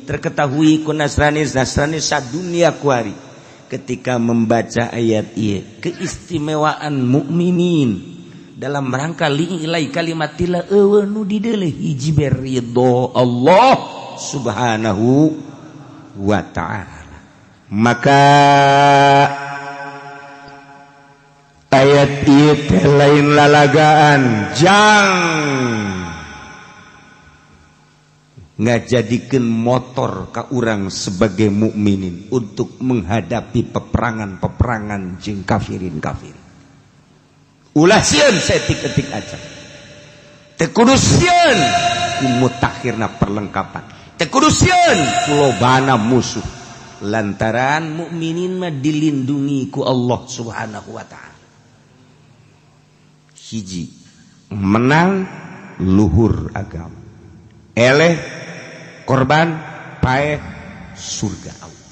terketahui ku Nasrani-Nasrani sadunia kuari. Ketika membaca ayat ieu, keistimewaan mukminin dalam rangka li'ilai kalimatillah eueuh nu dideuleuh hiji beridho Allah Subhanahu wa ta'ala. Maka ayat ieu teh lain lalagaan jang ngajadikeun motor ka urang sebagai mukminin untuk menghadapi peperangan-peperangan jeung kafirin-kafirin. Ulah sieun saeutik-eutik acan. Teu kudu sieun ku mutakhirna perlengkapan. Teu kudu sieun ku lobana musuh. Lantaran mukminin mah dilindungi ku Allah Subhanahu wa ta'ala. Hiji, menang luhur agama. Eleh korban paeh surga Allah.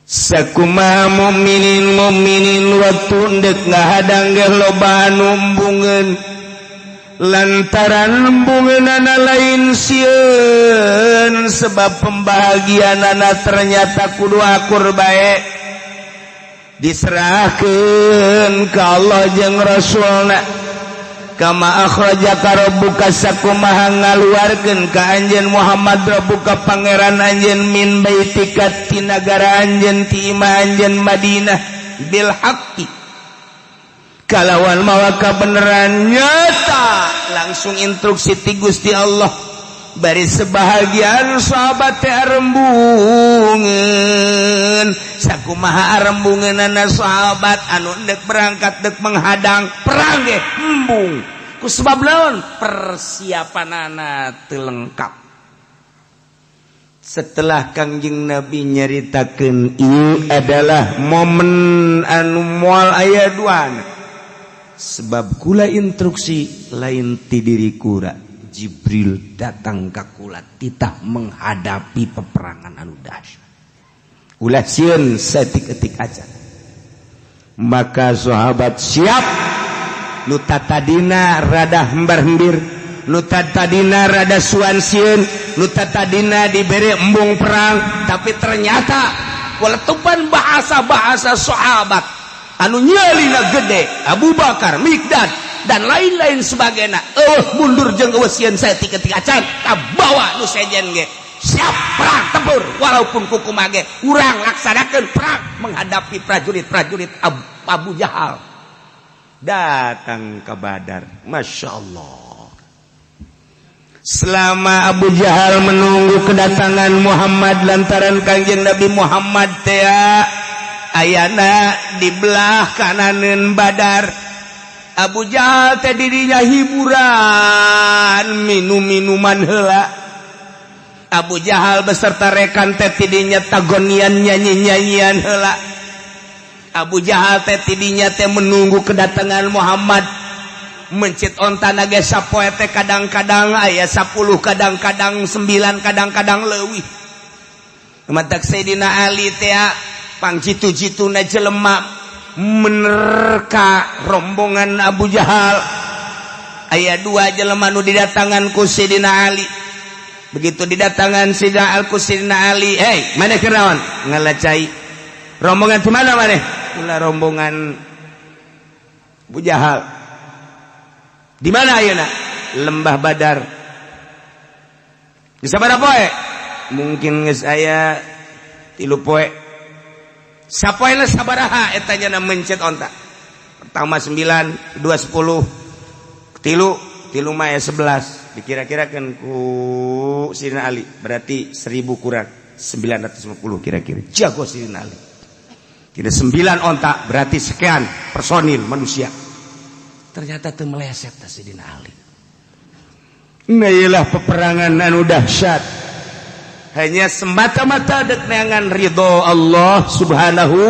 Sakumaha mukminin waktu ndek ngahadang ge loba anu embungeun lantaran embungeunana lain sieun sebab pembahagianana ternyata kudu akur bae diserahkeun ka Allah jeung Rasulna. Kama akhrajaka rabbuka sakumaha ngaluarkeun ka anjeun Muhammad rabbuka pangeran anjeun min baitika ti nagara anjeun ti imah anjeun Madinah bil haqqi kalawan mawa kabeneran nyata. Langsung instruksi ti Gusti Allah bari sebahagian sahabat teh arembungeun. Sakumaha arembungeunana sahabat anu dek berangkat dek menghadang perang ge embung ku sebab laon persiapanana teu lengkap. Setelah Kangjeng Nabi nyaritakeun ieu adalah momen anu moal aya duana sebab kula instruksi lain ti diri kura. Jibril datang ka kula titah menghadapi peperangan anu dahsyat. Ulah sieun saeutik-eutik acan. Maka sahabat siap. Nu tatadina rada hembar-hembir, nu tatadina rada suan sieun, nu tatadina dibere embung perang, tapi ternyata waletupan bahasa-bahasa sahabat anu nyelina gede, Abu Bakar, Mikdad dan lain-lain sebagainya. Mundur jeung eueuh sieun saeutik-eutik acan, kabawa nu sejen ge. Siap perang tempur walaupun kukumaha ge urang laksanakeun perang menghadapi prajurit-prajurit Abu Jahal. Datang ke Badar, Masya Allah. Selama Abu Jahal menunggu kedatangan Muhammad lantaran Kangjeng Nabi Muhammad teh ayana di belah kananeun Badar. Abu Jahal teh dirinya hiburan minum-minuman heula. Abu Jahal beserta rekan teh tidinya tagonian nyanyi-nyanyian heula. Abu Jahal teh tidinya teh menunggu kedatangan Muhammad. Mencit onta ge sapoe teh kadang-kadang aya 10, kadang-kadang 9, kadang-kadang leuwih. Matak Sayyidina Ali teh pangjitu-jituna jelema menerka rombongan Abu Jahal. Aya dua jelema nu didatangan ku Sayyidina Ali. Begitu didatangan Sayyidina Al ku Sayyidina Ali, "Hei, maneh keur naon?" Ngalacai. Rombongan di mana maneh? Kula rombongan Abu Jahal. Di mana ayeuna? Lembah Badar. Di sabaraha poe? Mungkin geus aya 3 poe. Sapoena sabaraha eta nya mencet onta. Pertama 9, kedua 10, tilu, tilu mah aya 11. Dikira-kirakan ku Sayyidina Ali berarti 1000 kurang 950 kira-kira. Jago Sayyidina Ali. Tidak 9 onta berarti sekian personil manusia. Ternyata teu meleset teh Sayyidina Ali. Nah, iyalah peperangan anu dahsyat. Hanya semata-mata dek neangan ridho Allah Subhanahu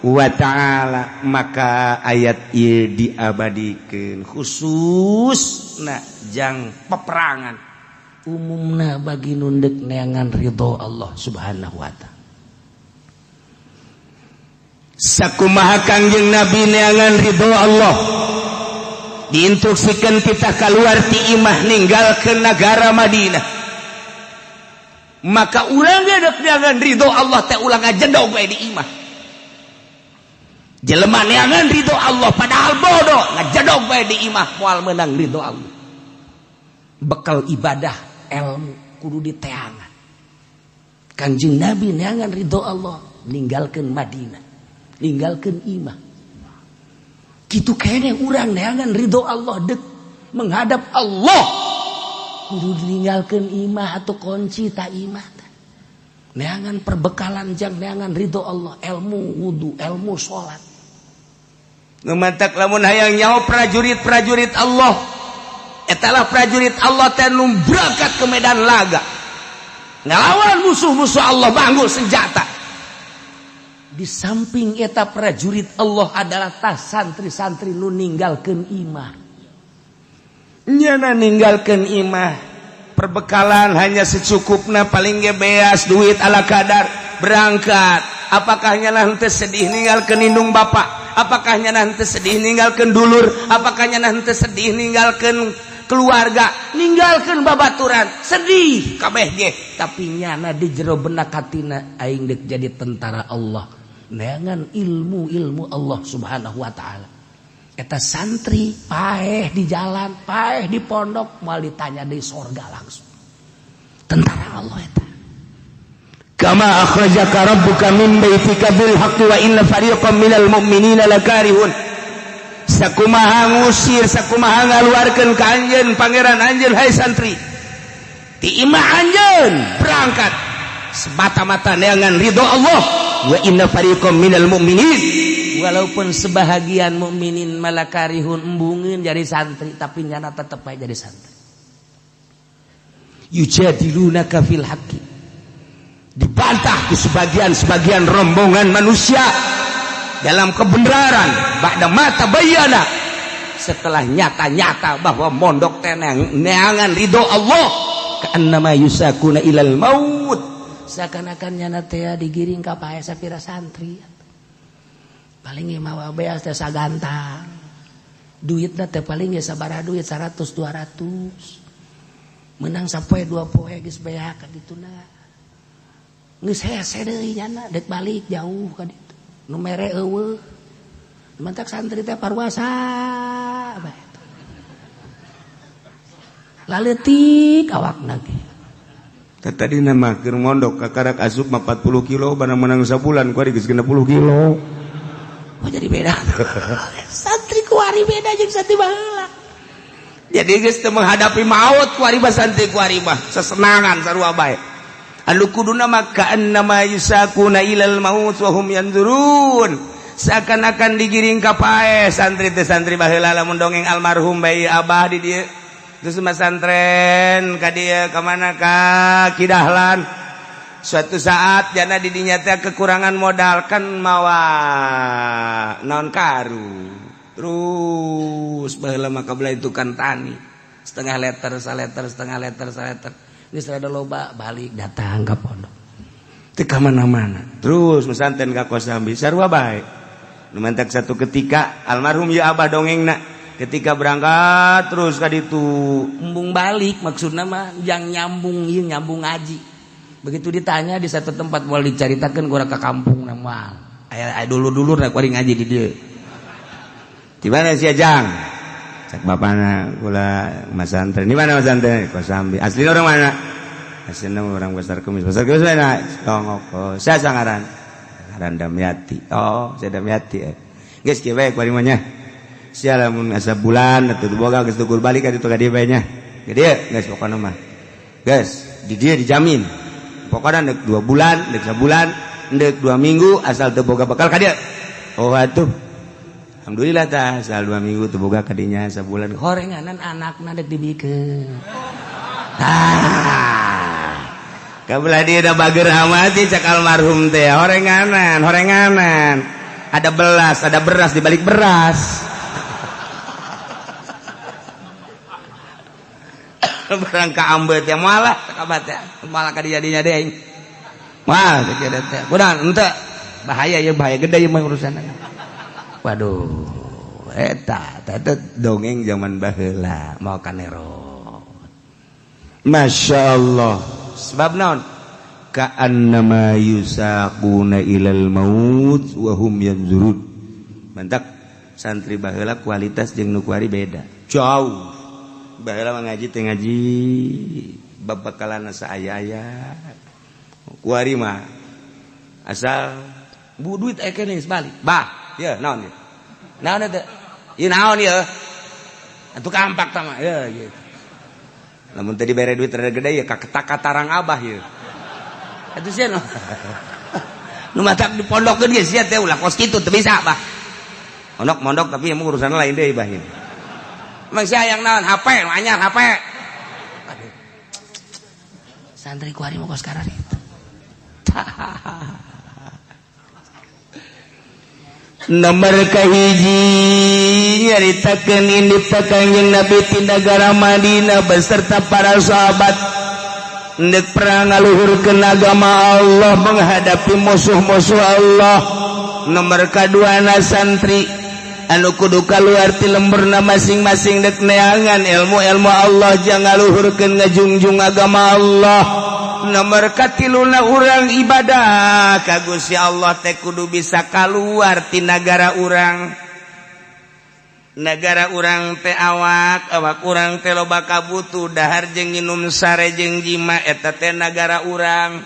wa ta'ala. Maka ayat ieu diabadikeun khusus na jang peperangan umumna bagi nu dek neangan ridho Allah Subhanahu wa ta'ala. Sakumaha Kangjeng Nabi neangan ridho Allah diinstruksikan kita keluar ti imah ninggalkeun nagara Madinah. Maka urang ge dek neangan ridho Allah teh ulah ngajedog we di imah. Jelema neangan ridho Allah padahal bodoh ngajedog we di imah moal meunang ridho Allah. Bekal ibadah ilmu kudu diteangan. Kangjeng Nabi neangan ridho Allah ninggalkeun Madinah, ninggalkeun imah. Kitu keneh urang neangan ridho Allah dek menghadap Allah kudu ninggalkeun imah atau kunci ta imah. Neangan perbekalan jang neangan ridho Allah, ilmu wudu, ilmu salat. Nu mantak lamun hayang nyaho prajurit-prajurit Allah, etalah prajurit Allah teh nu berangkat ke medan laga. Ngelawan musuh-musuh Allah banggul senjata. Di samping eta prajurit Allah adalah tas santri-santri nu ninggalkeun imah. Nyana ninggalkeun imah, perbekalan hanya secukupna paling ge beas duit ala kadar berangkat. Apakah nyana henteu sedih ninggalkeun indung bapak? Apakah nyana henteu sedih ninggalkeun dulur? Apakah nyana henteu sedih ninggalkeun keluarga, ninggalkeun babaturan? Sedih kabeh ge, tapi nyana di jero benak hatina aing deuk jadi tentara Allah. Neangan ilmu-ilmu Allah Subhanahu wa taala. Eta santri paeh di jalan, paeh di pondok, moal ditanya di sorga langsung. Tentara Allah eta. Kama akhrajaka rabbuka min baitika bil haqqi wa inna fariqan minal mu'minina lakarihun. Sakumaha ngusir, sakumaha ngaluarkeun ka anjeun pangeran anjeun hai santri. Ti imah anjeun berangkat semata-mata neangan ridho Allah. Wa inna fariqan minal mu'minin, walaupun sebahagian mukminin malakarihun embungeun jadi santri, tapi nyana tetep bae jadi santri. Yujadilunaka fil haqqi, dibantah ku sebagian-sebagian rombongan manusia dalam kebenaran ba'da ma tabayyana, setelah nyata-nyata bahwa mondok teh neangan ridho Allah. Ka'annama yusakuna ilal maut, seakan-akan nyana teh digiring ka pae sapira santri. Paling mawa beas teh sagantang. Duitna teh paling ge sabaraha duit 100 200. Menang sapoe dua poe geus beak ka dituna. Geus hese deui nyana deuk balik jauh ka ditu. Nu mere eueuh. Mantak santri teh parwasa bae. Laleutik awakna ge. Tadi nama keur mondok kakarak asup mah 40 kilo barang menang sabulan kuari geus 60 kilo. Oh jadi beda. Santri kuari beda jeung santri baheula. Jadi geus teu menghadapi maut kuari mah santri kuari mah sesenangan sarua bae. Anu kuduna mah ka'annama yusakuna ilal maut wa hum yanzurun. Seakan-akan digiring ka pae santri teh santri baheula lamun dongeng almarhum bae abah di dieu. Terus masantren ka dieu ka mana ka Kidahlan. Suatu saat jana didinya teh kekurangan modal kan mawa naon karu. Terus baheula mah kabelah itu kan tani. Setengah liter, saleter, setengah liter, saleter. Geus rada loba balik datang ka pondok. Teu ka mana-mana. Terus masantren ka Kosambi sarua bae. Nu mantak satu ketika almarhum ya abah dongengna ketika berangkat terus ka ditu embung balik maksudna mah jang nyambung ieu nyambung ngaji. Begitu ditanya di satu tempat moal dicaritakeun ku ka kampung na moal. Aya dulur-dulur na kuari ngaji di dieu. Di mana sia Jang? Cak bapana kula masantren. Di mana masantren? Kosambi. Asli orang mana? Aslinya orang Pasar Kemis. Pasar Kemis mana? Tongok. Oh, saya sangaran. Ngaran Damyati. Oh, saya Damyati. Geus kieu bae kuari mah nya. Sia lamun asa bulan atuh boga geus tukur balik ka ditu ka dieu bae nya. Ka dieu geus pokona mah. Geus, di dieu dijamin. Pokona deuk 2 bulan, deuk sabulan, deuk 2 minggu asal teu boga bekal ka dieu. Oh atuh. Alhamdulillah tah asal 2 minggu teu boga ka dinya sabulan. Horenganan anakna deuk dibikeun. Ah. Kabelah dia da bager amat cak almarhum teh horenganan, horenganan. Ada belas, ada beras di balik beras. Barang ka ambet ya malah kabat ya malah ka dijadinya deui. Wah, teh teh. Kudan henteu bahaya ya bahaya gede ieu mah urusanna. Waduh, eta teh dongeng zaman baheula mau kanerot. Masya Allah. Sebab naon? Ka'annama yusaquna ilal maut wa hum yanzurun. Mantak santri baheula kualitas jeung nu kuari beda. Jauh. Baheula mah ngaji teh ngaji babakalan saaya-aya. Kuari mah asal bu duit aya keneh geus balik. Bah, ieu naon ieu? Naon eta? Ieu naon ieu? Atuh kampak tah mah ieu gitu. Lamun teu dibere duit rada gede ya kaketak katarang abah ieu. Atuh sia nu matak dipondokkeun ge sia teh ulah kos kitu teu bisa bah. Mondok-mondok tapi emang urusan lain deui bah ieu. Emang sia hayang naon HP, nu anyar HP. Aduh. Santri ku ari mah kos kararitu. Nomor kahiji nyaritakeun indit Kangjeng Nabi ti nagara Madinah beserta para sahabat ndek perang ngaluhurkeun agama Allah menghadapi musuh-musuh Allah. Nomor kaduana santri anu kudu kaluar ti lemburna masing-masing dek neangan ilmu-ilmu Allah jang ngaluhurkeun ngajungjung agama Allah. Nomor katiluna urang ibadah ka Gusti Allah teh kudu bisa kaluar ti nagara urang. Nagara urang teh awak, awak urang teh loba kabutuh dahar jeung nginum sare jeung jima eta teh nagara urang.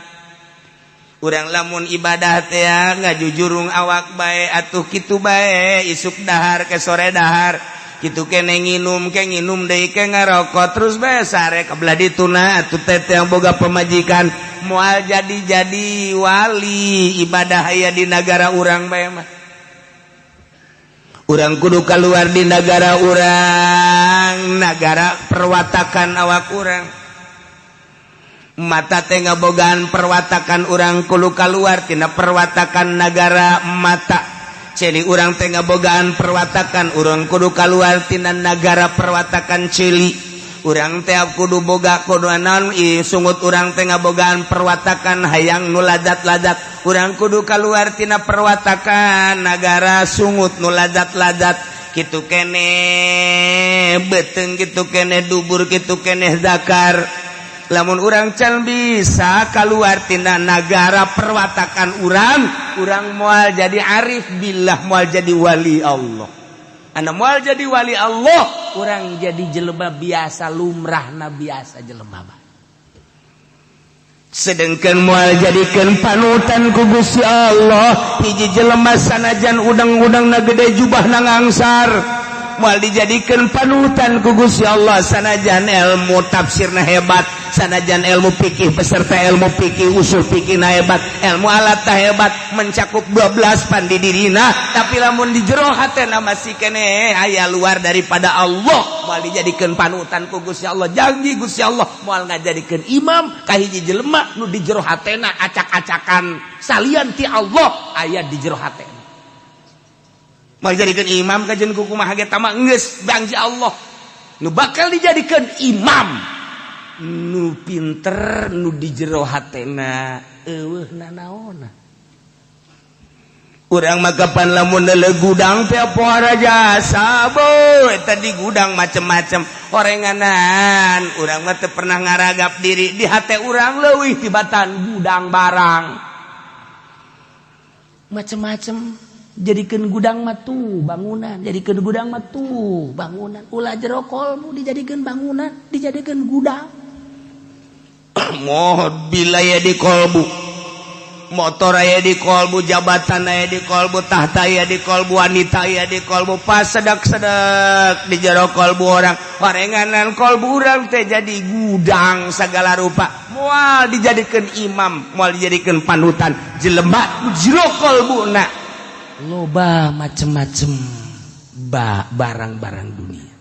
Urang lamun ibadah teh ngajujurung awak bae atuh kitu bae isuk dahar ke sore dahar. Kitu kene nginum ke nginum deui ke ngarokok terus bae sare kabelah dituna atuh teh yang boga pemajikan moal jadi-jadi wali ibadah aya di nagara urang bae mah. Urang kudu keluar di nagara urang, nagara perwatakan awak urang. Mata teh ngabogaan perwatakan urang kudu keluar tina perwatakan nagara mata. Celi urang teh ngabogaan perwatakan urang kudu kaluar tina nagara perwatakan celi. Urang teh kudu boga kudu naon sungut urang teh ngabogaan perwatakan hayang nu ladat-ladat. Urang kudu kaluar tina perwatakan nagara sungut nu ladat-ladat. Kitu kene beuteung, kitu kene dubur, kitu kene zakar. Lamun urang can bisa keluar tina nagara perwatakan urang, urang moal jadi arif billah, moal jadi wali Allah. Anda moal jadi wali Allah, urang jadi jelema biasa lumrahna biasa jelema. Sedengkeun moal jadikeun panutan ku Gusti Allah, hiji jelema sanajan udang-udangna gede jubahna ngangsar. Moal dijadikan panutan ku Gusti Allah sanajan ilmu tafsirna hebat, sanajan ilmu fikih beserta ilmu fikih usul fikihna hebat, ilmu alat hebat, mencakup 12 pandi dirina, tapi lamun di jero hatena masih kene aya luar daripada Allah, moal dijadikan panutan ku Gusti Allah. Janji Gusti Allah moal ngajadikeun imam ka hiji jelema nu di jero hatena acak-acakan salian ti Allah aya di jero hatena. Mau dijadikan imam kajian kuku kumaha ge tama geus bangsi Allah. Nu bakal dijadikan imam nu pinter nu di jero hatena eueuh nanaona. Urang mah kapan lamun leuleuh gudang teh pohara jasa boy eta di gudang macem-macem orenganan. Urang mah teu pernah ngaragap diri di hate urang leuwih tibatan gudang barang macem-macem. Jadikan gudang matu bangunan, jadikan gudang matu bangunan. Ulah jero kolmu dijadikan bangunan, dijadikan gudang. Mobil aya di kolbu, motor aya di kolbu, jabatan aya di kolbu, tahta aya di kolbu, wanita aya di kolbu. Pas sedak-sedak di jero kolbu orang, orenganan kolbu urang teh jadi gudang segala rupa. Moal dijadikan imam, moal dijadikan panutan. Jelema jero kolbuna loba macem-macem barang-barang dunia.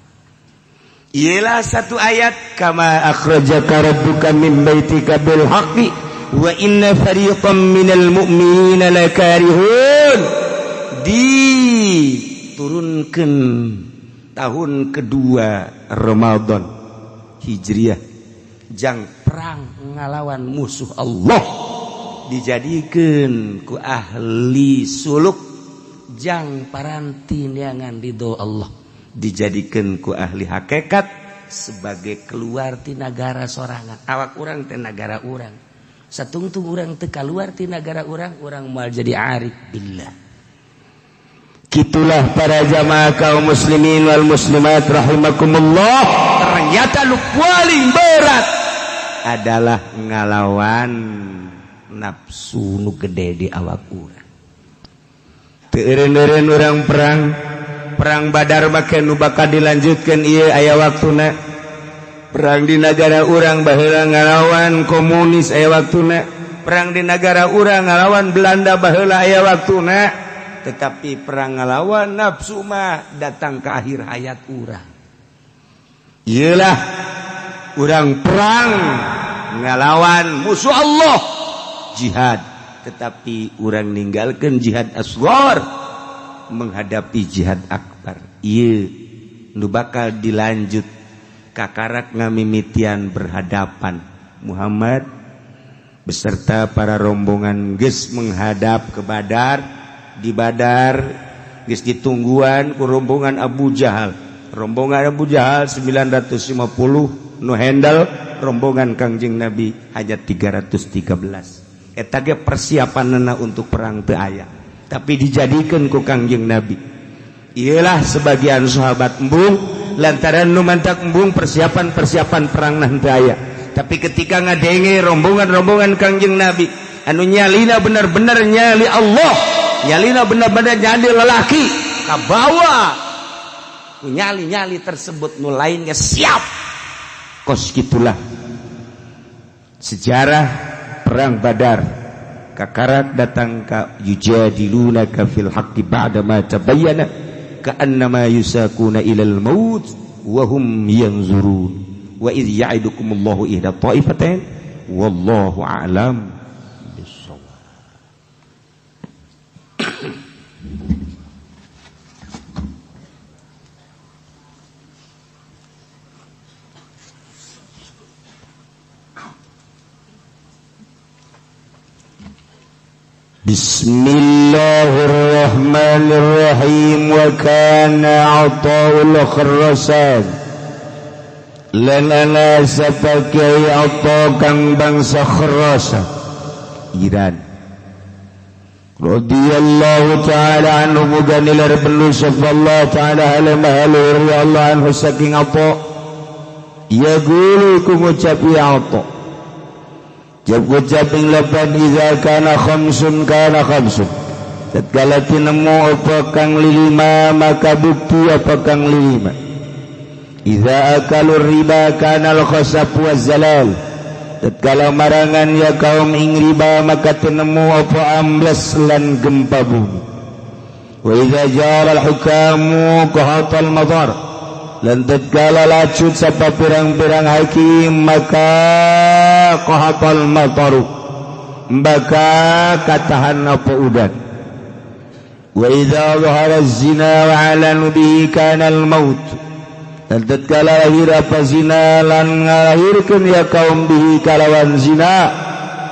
Ialah satu ayat kama akhrajaka rabbuka min baitika bil haqqi wa inna fariqam minal mu'minina lakarihun. Diturunkan tahun kedua Ramadan Hijriah jang perang ngalawan musuh Allah, dijadikan ku ahli suluk jang paranti neangan ridho Allah, dijadikan ku ahli hakikat sebagai keluar ti nagara sorangan. Awak urang teh nagara urang, satungtung urang teh keluar ti nagara urang, urang moal jadi arif billah. Kitulah para jamaah kaum muslimin wal muslimat rahimakumullah. Ternyata lu paling berat adalah ngalawan nafsu nu gede di awak urang. Teu eureun-eureun urang perang Badar make nu bakal dilanjutkeun ieu aya waktuna. Perang di nagara urang baheula ngalawan komunis aya waktuna. Perang di negara urang ngalawan Belanda baheula aya waktuna, tetapi perang ngalawan nafsu mah datang ke akhir hayat urang. Iyalah urang perang ngalawan musuh Allah, jihad, tetapi urang ninggalkan jihad asghar menghadapi jihad akbar. Ieu nu bakal dilanjut kakarak ngamimitian berhadapan Muhammad beserta para rombongan geus menghadap ke Badar. Di Badar geus ditungguan ku rombongan Abu Jahal. Rombongan Abu Jahal 950 nu handle rombongan Kangjeng Nabi hanya 313. Eta ge persiapanna untuk perang teu aya, tapi dijadikeun ku Kangjeng Nabi. Iyalah sebagian sahabat embung lantaran nu mantak embung persiapan-persiapan perang nah teu aya. Tapi ketika ngadenge rombongan-rombongan Kangjeng Nabi anu nyalina bener-bener nyali Allah, nyalina bener-bener nyali lelaki, kabawa nyali-nyali tersebut nu lainnya siap. Kos gitulah sejarah perang Badar. Kakarak datang ka yujadilunaka fil haqqi ba'da ma tabayyana ka'annama yusakuna ilal maut wa hum yanzurun wa idh ya'idukumullahu ihda ta'ifatain wallahu a'lam bissawab. Bismillahirrahmanirrahim. Wa kana Athaul Khurasan lanana sebagai atau kang bangsa Khurasan Iran radhiyallahu ta'ala anhu muga nilar perlu Allah ta'ala halamah Allah anhu saking apa ya gulu ku ngucap ya apa jab-jabing lapan iza kana khamsun kana khamsun tatkala tinemu apa kang lima maka bukti apa kang lima. Iza akalur riba kana al-khasab wa zalal tatkala marangan ya kaum ing riba maka tinemu apa ambles lan gempa bumi. Wa iza jara al-hukamu qahatal madar lan tatkala lacut sapa pirang-pirang hakim maka qahatal mataru maka katahan apa udan. Wa idza zahara az-zina wa 'alanu bihi kana al-maut lan tatkala lahir apa zina lan ngalahirkeun ya kaum bihi kalawan zina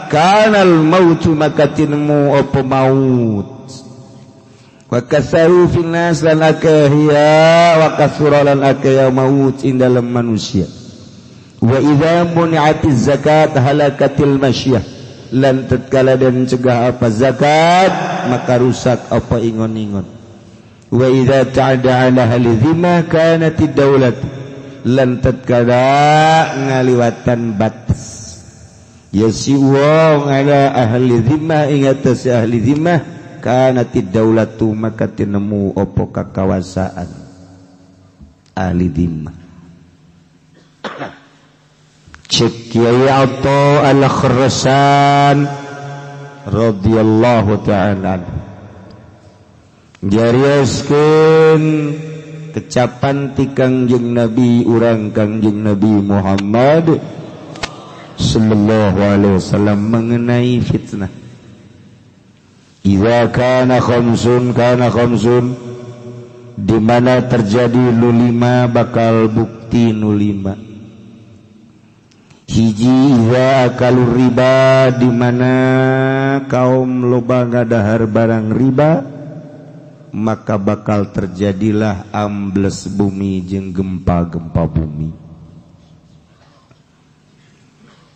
kana al-maut maka tinemu apa maut. Wa kasaru fil nas lan akhiya wa kasura lan akhiya maut ing dalam manusia. Wa idza muni'atiz zakat halakatil masyiyah lan tatkala dan cegah apa zakat maka rusak apa ingon-ingon. Wa idza ta'ada ala ahli dhimma kanatid daulat lan tatkala ngaliwatan batas ya si wong ala ahli dhimmah ing atas ahli dhimmah kanatid daulatu maka tinemu opo kakawasaan ahli dhimmah. Cek Kiai Atha Al-Khurasan radhiyallahu ta'ala jarioskeun kecapan ti Kangjeng Nabi urang Kangjeng Nabi Muhammad sallallahu alaihi wasallam mengenai fitnah. Idza kana khamsun kana khamsun, di mana terjadi nu lima bakal bukti nu lima. Hiji idza akalur riba, di mana kaum loba ngadahar barang riba maka bakal terjadilah ambles bumi jeung gempa-gempa bumi.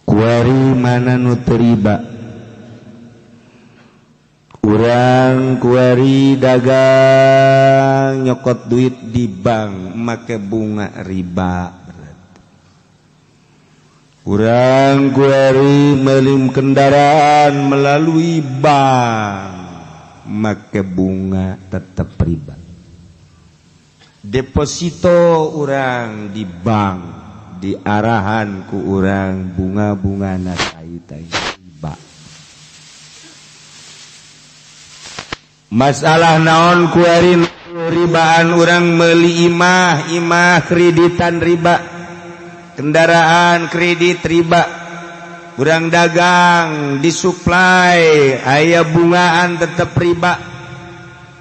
Kuari mana nu teu riba? Urang kuari dagang nyokot duit di bank make bunga riba. Urang kuari melim kendaraan melalui bank make bunga tetap riba. Deposito urang di bank diarahan ku urang bunga-bunga na tai-tai riba. Masalah naon kuari ribaan urang meuli imah, imah kreditan riba, kendaraan kredit riba, urang dagang disuplai aya bungaan tetep riba,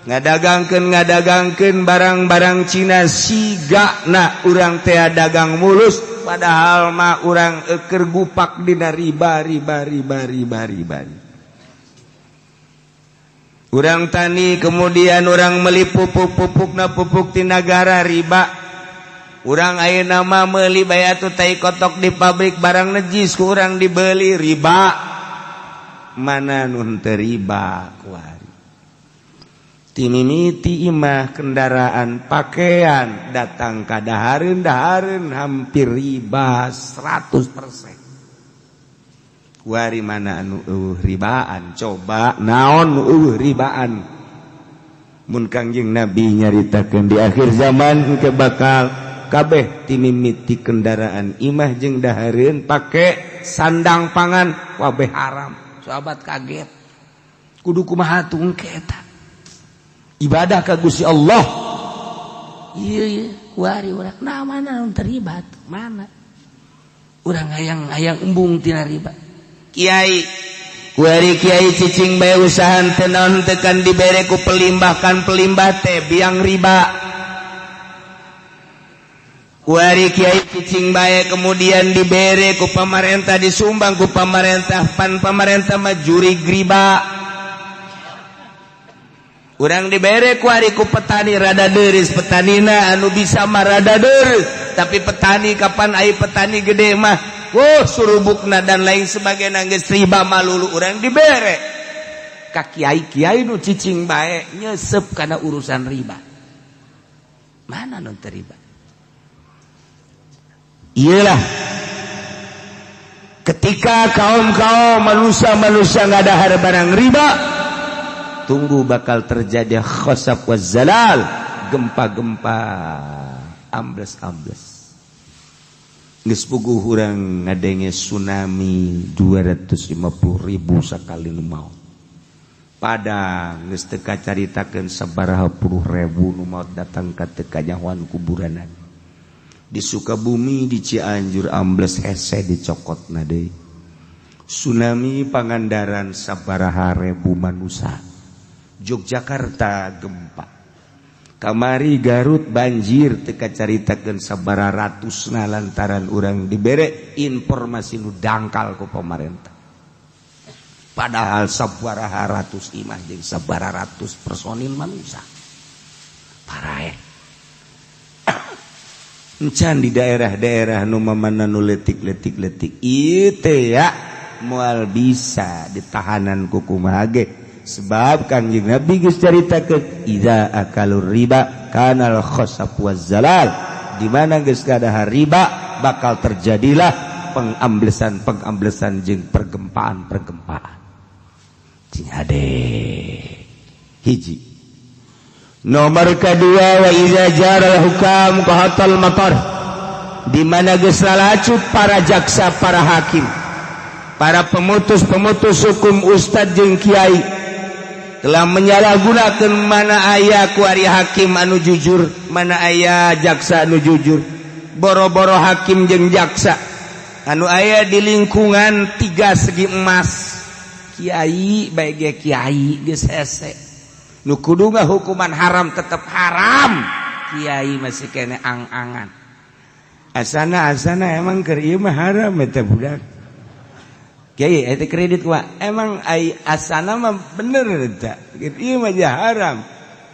ngadagangkeun barang-barang Cina sigana urang teh dagang mulus padahal mah urang keur gupak dina riba riba riba riba riba. Urang tani kemudian urang meli pupuk-pupukna pupuk ti nagara riba. Urang ayeuna mah meuli bae atuh tai kotok di pabrik barang najis ku urang dibeli riba. Mana nu henteu riba kuari. Timimiti imah kendaraan pakaian datang ka dahareun hampir riba 100%. Kuari mana anu eueuh ribaan, coba naon nu eueuh ribaan. Mun Kangjeng Nabi nyaritakeun di akhir zaman engke bakal kabeh timimiti kendaraan imah jeung dahareun pake sandang pangan kabeh haram. Sahabat kaget. Kudu kumaha tuh engke eta? Ibadah ka Gusti Allah. Ieu ieu kuari urang nah mana nu terlibat? Mana? Urang hayang embung tina riba. Kiai kuari kiai cicing bae usahan teu naon teu kan dibere ku pelimbah kan pelimbah teh biang riba. Kuari kiai cicing bae kemudian dibere ku pamarentah disumbang ku pamarentah pan pamarentah mah jurig riba. Urang dibere kuari ku petani rada deureus petanina anu bisa mah rada deureus tapi petani kapan ai petani gede mah oh surubukna dan lain sebagainya geus riba malulu urang dibere ka kiai-kiai nu cicing bae nyesep kana urusan riba. Mana nu teu riba? Iyalah ketika kaum-kaum manusia-manusia ngadahar barang riba, tunggu bakal terjadi khosaf waz zalal, gempa-gempa ambles-ambles. Geus puguh urang ngadenge tsunami 250.000 sakali nu maot. Padang geus teu kacaritakeun sabaraha puluh ribu nu maot datang ka teu kanyahoan kuburanan. Di Sukabumi di Cianjur ambles hese dicokotna deui. Tsunami Pangandaran sabaraha ribu manusia. Yogyakarta gempa. Kamari Garut banjir teu kacaritakeun sabaraha ratusna lantaran urang dibere informasi nu dangkal ku pamarentah. Padahal sabaraha ratus imah jeung sabaraha ratus personil manusia. Paraeh. Encan di daerah-daerah nu mamana nu leutik-leutik-leutik ieu teh ya moal bisa ditahanan ku kumaha ge. Sebab Kangjeng Nabi geus caritakeun idza akalur riba kanal khasaf waz zalal, di mana geus kadahar riba bakal terjadilah pengamblesan-pengamblesan jeung pergempaan-pergempaan. Cing hade hiji. Nomor kedua wa idza jaral hukam qahatal matar, di mana geus lalacut para jaksa, para hakim, para pemutus-pemutus hukum ustad jeung kiai telah menyalahgunakan mana aya kuari hakim anu jujur, mana aya jaksa anu jujur. Boro-boro hakim jeung jaksa anu aya di lingkungan tiga segi emas, kiai bae ge kiai geus hese nu kudu hukuman haram tetep haram, kiai masih kene ang-angan. Asana emang keur ieu mah haram eta budak. Kiai eta kredit wa emang ai asana mah bener eta. Ieu mah haram.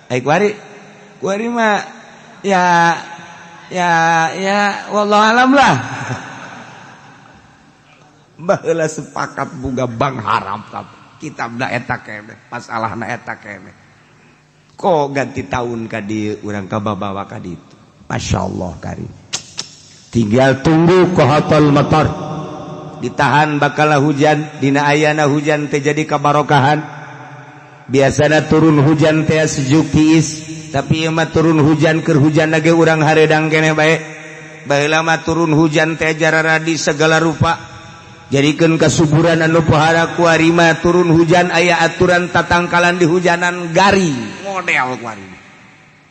Ai kuari mah ya ya wallahu alam lah. Baheula sepakat boga bank haram kitabna eta keneh, masalahna eta keneh. Kok ganti tahun ka dieu urang kababawa ka ditu. Masyaallah karim. Tinggal tunggu qahatal matar. Ditahan bakal hujan, dina ayana hujan teh jadi kabarokahan. Biasana turun hujan teh sejuk tiis, tapi ieu mah turun hujan keur hujan lagi urang hareudang keneh bae. Baheula mah turun hujan teh jararadi segala rupa. Jadikeun kasuburan anu pohara kuari mah turun hujan aya aturan tatangkalan di hujanan garing model kuari.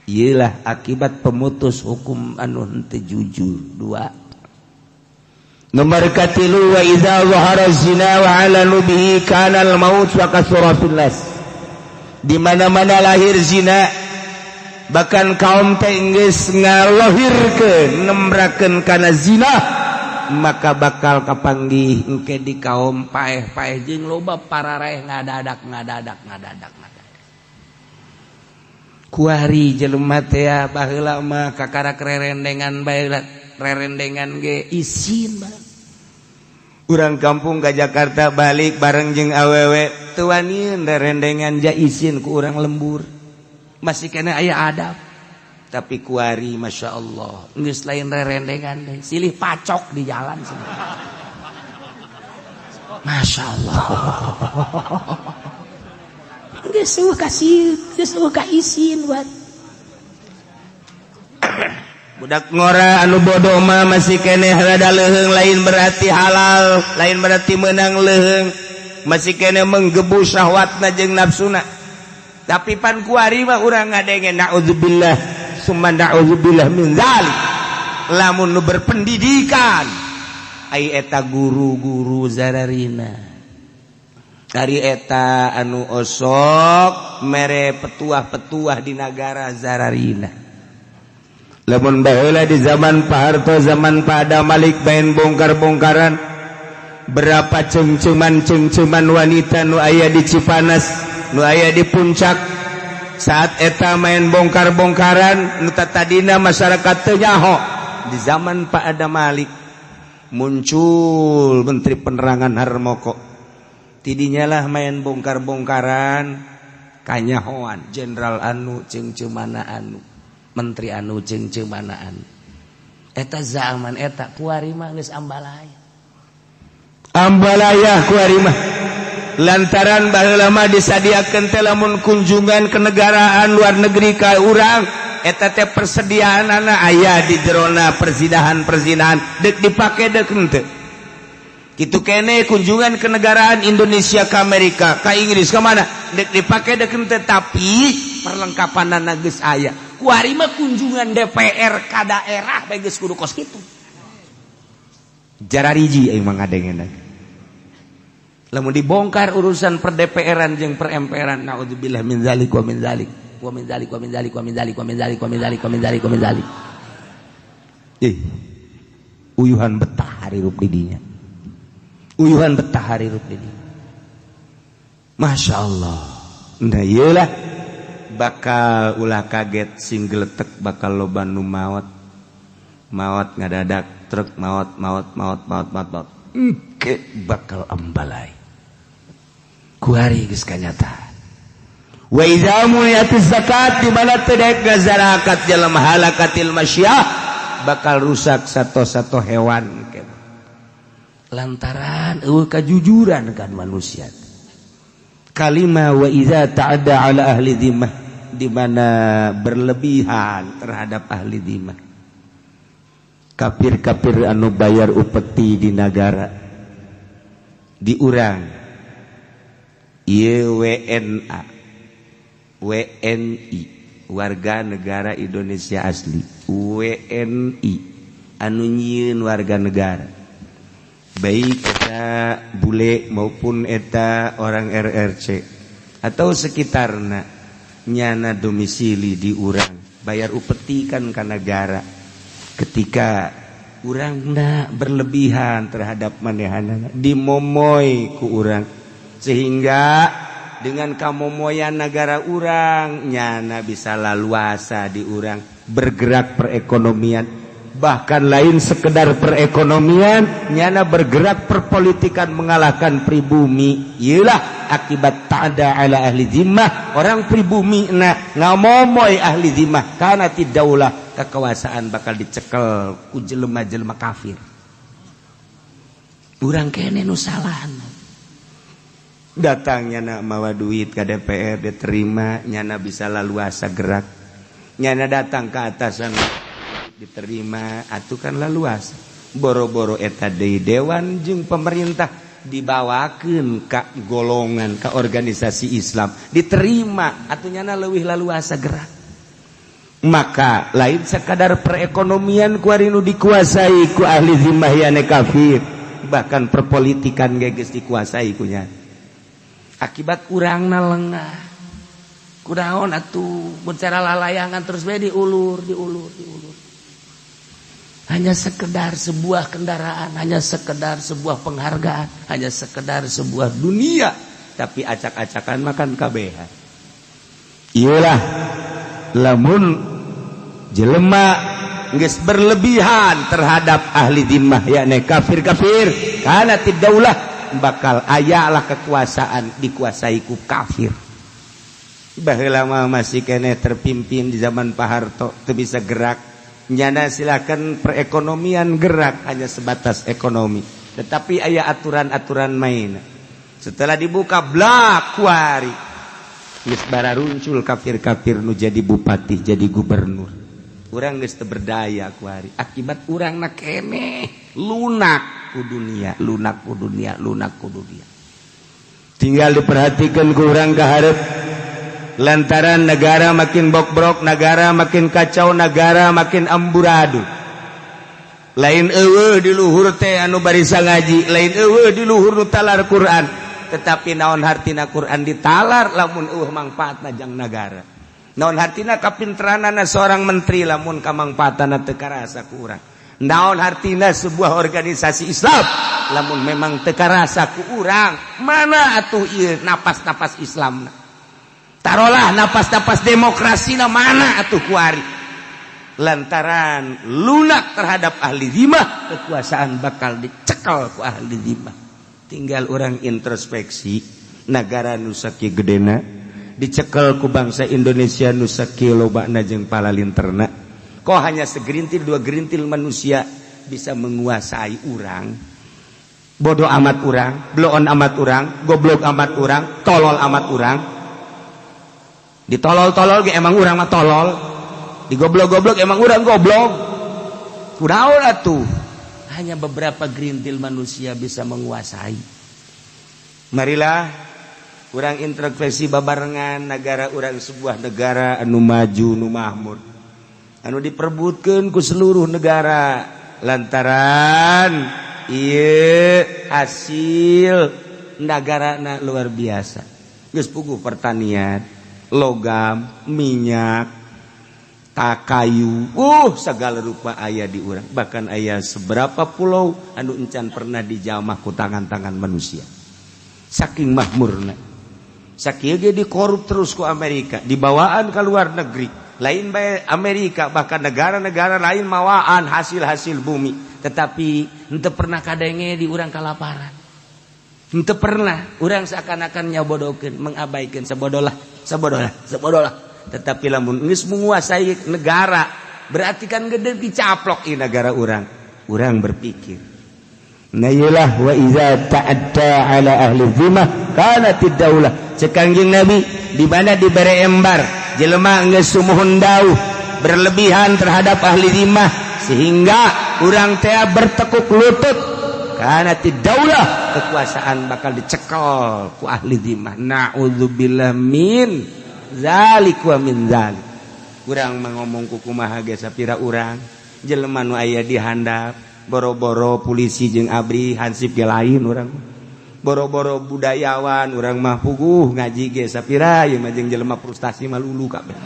Iyalah akibat pemutus hukum anu henteu jujur. Dua. Nomor katilu wa idza zahara zina wa alanu bihi kana al maut wa kasura fil nas. Di mana-mana lahir zina, bahkan kaum teh geus ngalohirkeun nembrakeun kana zina, maka bakal kapanggih engke di kaum paeh-paeh jeung loba pararaeh ngadadak ngadadak ngadadak ngadadak. Kuari jelema teh baheula mah kakarak rerendengan bae, rerendengan ge isin bae. Urang kampung ka Jakarta balik bareng jeung awewe teu wanian rerendengan ja isin ku urang lembur. Masih kena aya adab. Tapi kuari Masya Allah geus lain rerendengan deh, silih pacok di jalan semua. Masya Allah geus eueuh kasih, geus eueuh ka isin buat budak ngora anu bodoh mah masih keneh rada leuheung, lain berarti halal, lain berarti menang leuheung, masih keneh menggebu syahwatna jeung nafsuna. Tapi pan kuari mah urang ngadenge naudzubillah summa na'udzubillah min dzalik. Lamun nu berpendidikan ai eta guru-guru zararina, ari eta anu osok mere petuah-petuah di nagara zararina. Lamun baheula di zaman Pak Harto, zaman Pak Adam Malik main bongkar-bongkaran, berapa cengceman-cengceman wanita nu aya di Cipanas, nu aya di Puncak. Saat eta main bongkar-bongkaran nu tadina masyarakat teu nyaho. Di zaman Pak Adam Malik muncul Menteri Penerangan Harmoko, tidinya lah main bongkar-bongkaran kanyahoan jenderal anu cengcemana anu, menteri anu cengcemana anu. Eta zaman eta kuari mah geus ambalaya. Ambalaya kuari mah. Lantaran baheula mah disadiakeun teh lamun kunjungan kenegaraan luar negeri ka urang eta teh persediaanana aya di jerona perzinahan-perzinahan deuk dipake deuk henteu. Kitu kene kunjungan kenegaraan Indonesia ke Amerika, ka Inggris, ka mana deuk dipake deuk henteu, tapi perlengkapanana geus aya. Kuari mah kunjungan DPR ka daerah bae geus kudu kos kitu. Jarariji aing mah ngadengena. Lamun dibongkar urusan per DPR-an jeung per MPR-an, naudzubillah min zalik wa min zalik wa min zalik wa min zalik wa min zalik wa min zalik wa min zalik wa min zalik wa min zalik. Uyuhan betah harirup di dinya. Uyuhan betah harirup di dinya. Masya Allah. Nah iyalah bakal ulah kaget sing geletek bakal loba nu maot. Maot ngadadak truk maot maot maot maot maot maot. Engke bakal ambalai. Kuari geus kanyata. Wa idza muniyatiz zakat, di mana teu daek ngazarakat jelema halakatil masyah, bakal rusak sato-sato hewan. Lantaran eueuh kajujuran kan manusia. Kalima wa idza ta'adda ala ahli dhimmah, di mana berlebihan terhadap ahli dhimmah. Kafir-kafir anu bayar upeti di nagara diurang ieu WNA WNI warga negara Indonesia asli, WNI anu nyieun warga negara baik eta bule maupun eta orang RRC atau sekitarna nyana domisili di urang bayar upeti kan ka negara. Ketika urangna berlebihan terhadap manehanana dimomoy ku urang, sehingga dengan kamomoyan negara urang nyana bisa laluasa di urang bergerak perekonomian, bahkan lain sekedar perekonomian, nyana bergerak perpolitikan mengalahkan pribumi. Iyalah akibat ta'ada ala ahli zimmah, orang pribumi na ngamomoy ahli zimmah karena tidaulah kekuasaan bakal dicekel ku jelema-jelema kafir. Urang kene nu salahna. Datang nyana mawa duit ke DPR diterima, nyana bisa laluasa gerak. Nyana datang ke atasan diterima, atuh kan laluasa. Boro-boro eta deui dewan jeung pemerintah dibawakeun ka golongan ka organisasi Islam diterima atuh nyana leuwih laluasa gerak. Maka lain sekadar perekonomian kuari nu dikuasai ku ahli zimmah yane kafir, bahkan perpolitikan ge geus dikuasai kunya. Akibat urangna lengah. Kunaon atuh mun cara lalayangan terus bae diulur, diulur, diulur. Hanya sekedar sebuah kendaraan, hanya sekedar sebuah penghargaan, hanya sekedar sebuah dunia, tapi acak-acakan makan kabehan. Iyalah lamun jelema geus berlebihan terhadap ahli zimmah yakni kafir-kafir, kana tidaulah bakal ayalah kekuasaan dikuasai ku kafir. Baheula mah masih keneh terpimpin di zaman Pak Harto teu bisa gerak. Nyana silakan perekonomian gerak hanya sebatas ekonomi, tetapi aya aturan-aturan main. Setelah dibuka blak kuari geus bararuncul kafir-kafir nu jadi bupati, jadi gubernur. Urang geus teu berdaya kuari akibat urangna keneh lunak ku dunia, lunak ku dunia, lunak ku dunia. Tinggal diperhatikan ku urang ka hareup. Lantaran negara makin bokbrok, negara makin kacau, negara makin amburadul. Lain eueuh di luhur teh anu barisa ngaji, lain eueuh di luhur nu talar Quran, tetapi naon hartina Quran ditalar lamun eueuh mangfaatna jang nagara. Naon hartina kapinteranana seorang menteri lamun kamangfaatana teu karasa ku urang. Naon hartina sebuah organisasi Islam lamun memang teu karasa ku urang. Mana atuh ieu napas-napas Islamna? Tarolah napas-napas demokrasi na mana atuh kuari. Lantaran lunak terhadap ahli zimah, kekuasaan bakal dicekal ku ahli zimah. Tinggal orang introspeksi negara nu sakieu gedena dicekel ku bangsa Indonesia nu sakieu lobana jeung palalinterna. Kok hanya segerintil dua gerintil manusia bisa menguasai urang? Bodoh amat urang, bloon amat urang, goblok amat urang, tolol amat urang. Ditolol-tolol ge emang urang mah tolol, digoblok-goblok emang urang goblok. Kunaon atuh? Hanya beberapa gerintil manusia bisa menguasai. Marilah urang introspeksi babarengan negara urang, sebuah negara anu maju, nu mahmur, anu diperbutkeun ku seluruh negara lantaran ieu hasil nagarana luar biasa. Geus puguh pertanian, logam, minyak, takayu, segala rupa aya di urang. Bahkan aya seberapa pulau anu encan pernah dijamah ku tangan-tangan manusia. Saking makmurna. Sakieu ge dikorup terus ku Amerika, dibawaan ke luar negeri. Lain bae Amerika, bahkan negara-negara lain mawaan hasil-hasil bumi. Tetapi henteu pernah kadenge di urang kalaparan. Henteu pernah urang seakan-akan nyabodokeun, mengabaikan sabodolah, sabodolah, sabodolah. Tetapi lamun geus menguasai negara, berarti kan gede dicaplok ieu negara urang. Urang berpikir, nah iyalah wa iza ta'adda ala ahli zimmah kanatid daulah. Cek Kangjeng Nabi, di mana dibere embar jelema geus sumuhun dauh berlebihan terhadap ahli zimmah sehingga urang teh bertekuk lutut, kanatid daulah, kekuasaan bakal dicekel ku ahli zimmah. Na'udzubillah min zalik wa min zalik. Urang mah ngomong ku kumaha ge sapira urang jelema nu aya di handap, boro-boro polisi jeung abri hansip ge lain urang, boro-boro budayawan urang mah puguh ngaji ge sapira ieu mah jeung jelema frustasi mah lulu kabeh.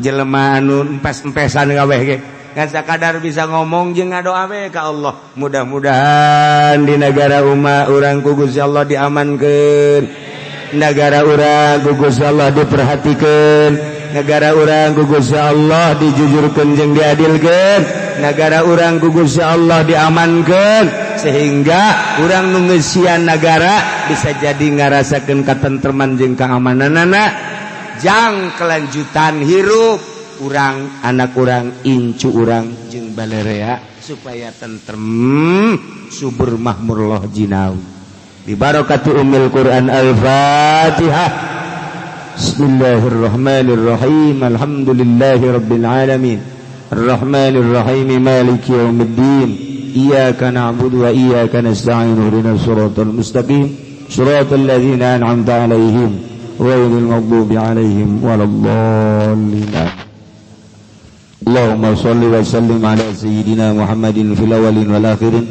Jelema anu empes-empesan kabeh ge ngan sakadar bisa ngomong jeung ngadoa we ka Allah. Mudah-mudahan di negara umat urang ku Gusti Allah diamankeun, negara urang ku Gusti Allah diperhatikeun, negara urang ku Gusti Allah dijujurkeun jeung diadilkeun, negara urang ku Gusti Allah diamankeun, sehingga urang nu ngeusian negara bisa jadi ngarasakeun katentreman jeung keamananana jang kelanjutan hirup urang, anak urang, incu urang jeung balerea supaya tentrem, subur, makmur loh jinawi. Bi barakati ummil Quran. Al-Fatihah. Bismillahirrahmanirrahim. Alhamdulillahi rabbil alamin. Arrahmanirrahim. Maliki yaumiddin. Iyyaka na'budu wa iyyaka nasta'in. Ihdinas siratal mustaqim. Siratal ladzina an'amta 'alaihim ghairil maghdubi 'alaihim waladdallin. Allahumma shalli wa sallim ala sayyidina Muhammadin fil awwalin wal akhirin.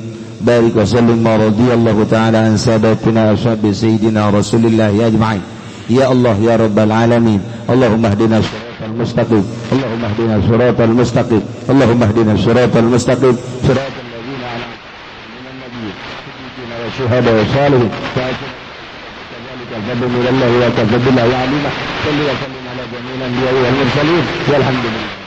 Barik wa sallim wa radiyallahu ta'ala an sadatina ashabi sayyidina Rasulillah ajma'in. Ya Allah ya Rabbal alamin. Allahumma hdina siratal mustaqim. Allahumma hdina siratal mustaqim. Allahumma hdina siratal mustaqim. Siratal ladzina an'amta 'alaihim minan nabiyyin siddiqina wa syuhada wa salihin. Kadzalika fadlu minallahi wa kafa billahi alima. Salli wa sallim ala jami'il anbiya'i wal mursalin. Walhamdulillah.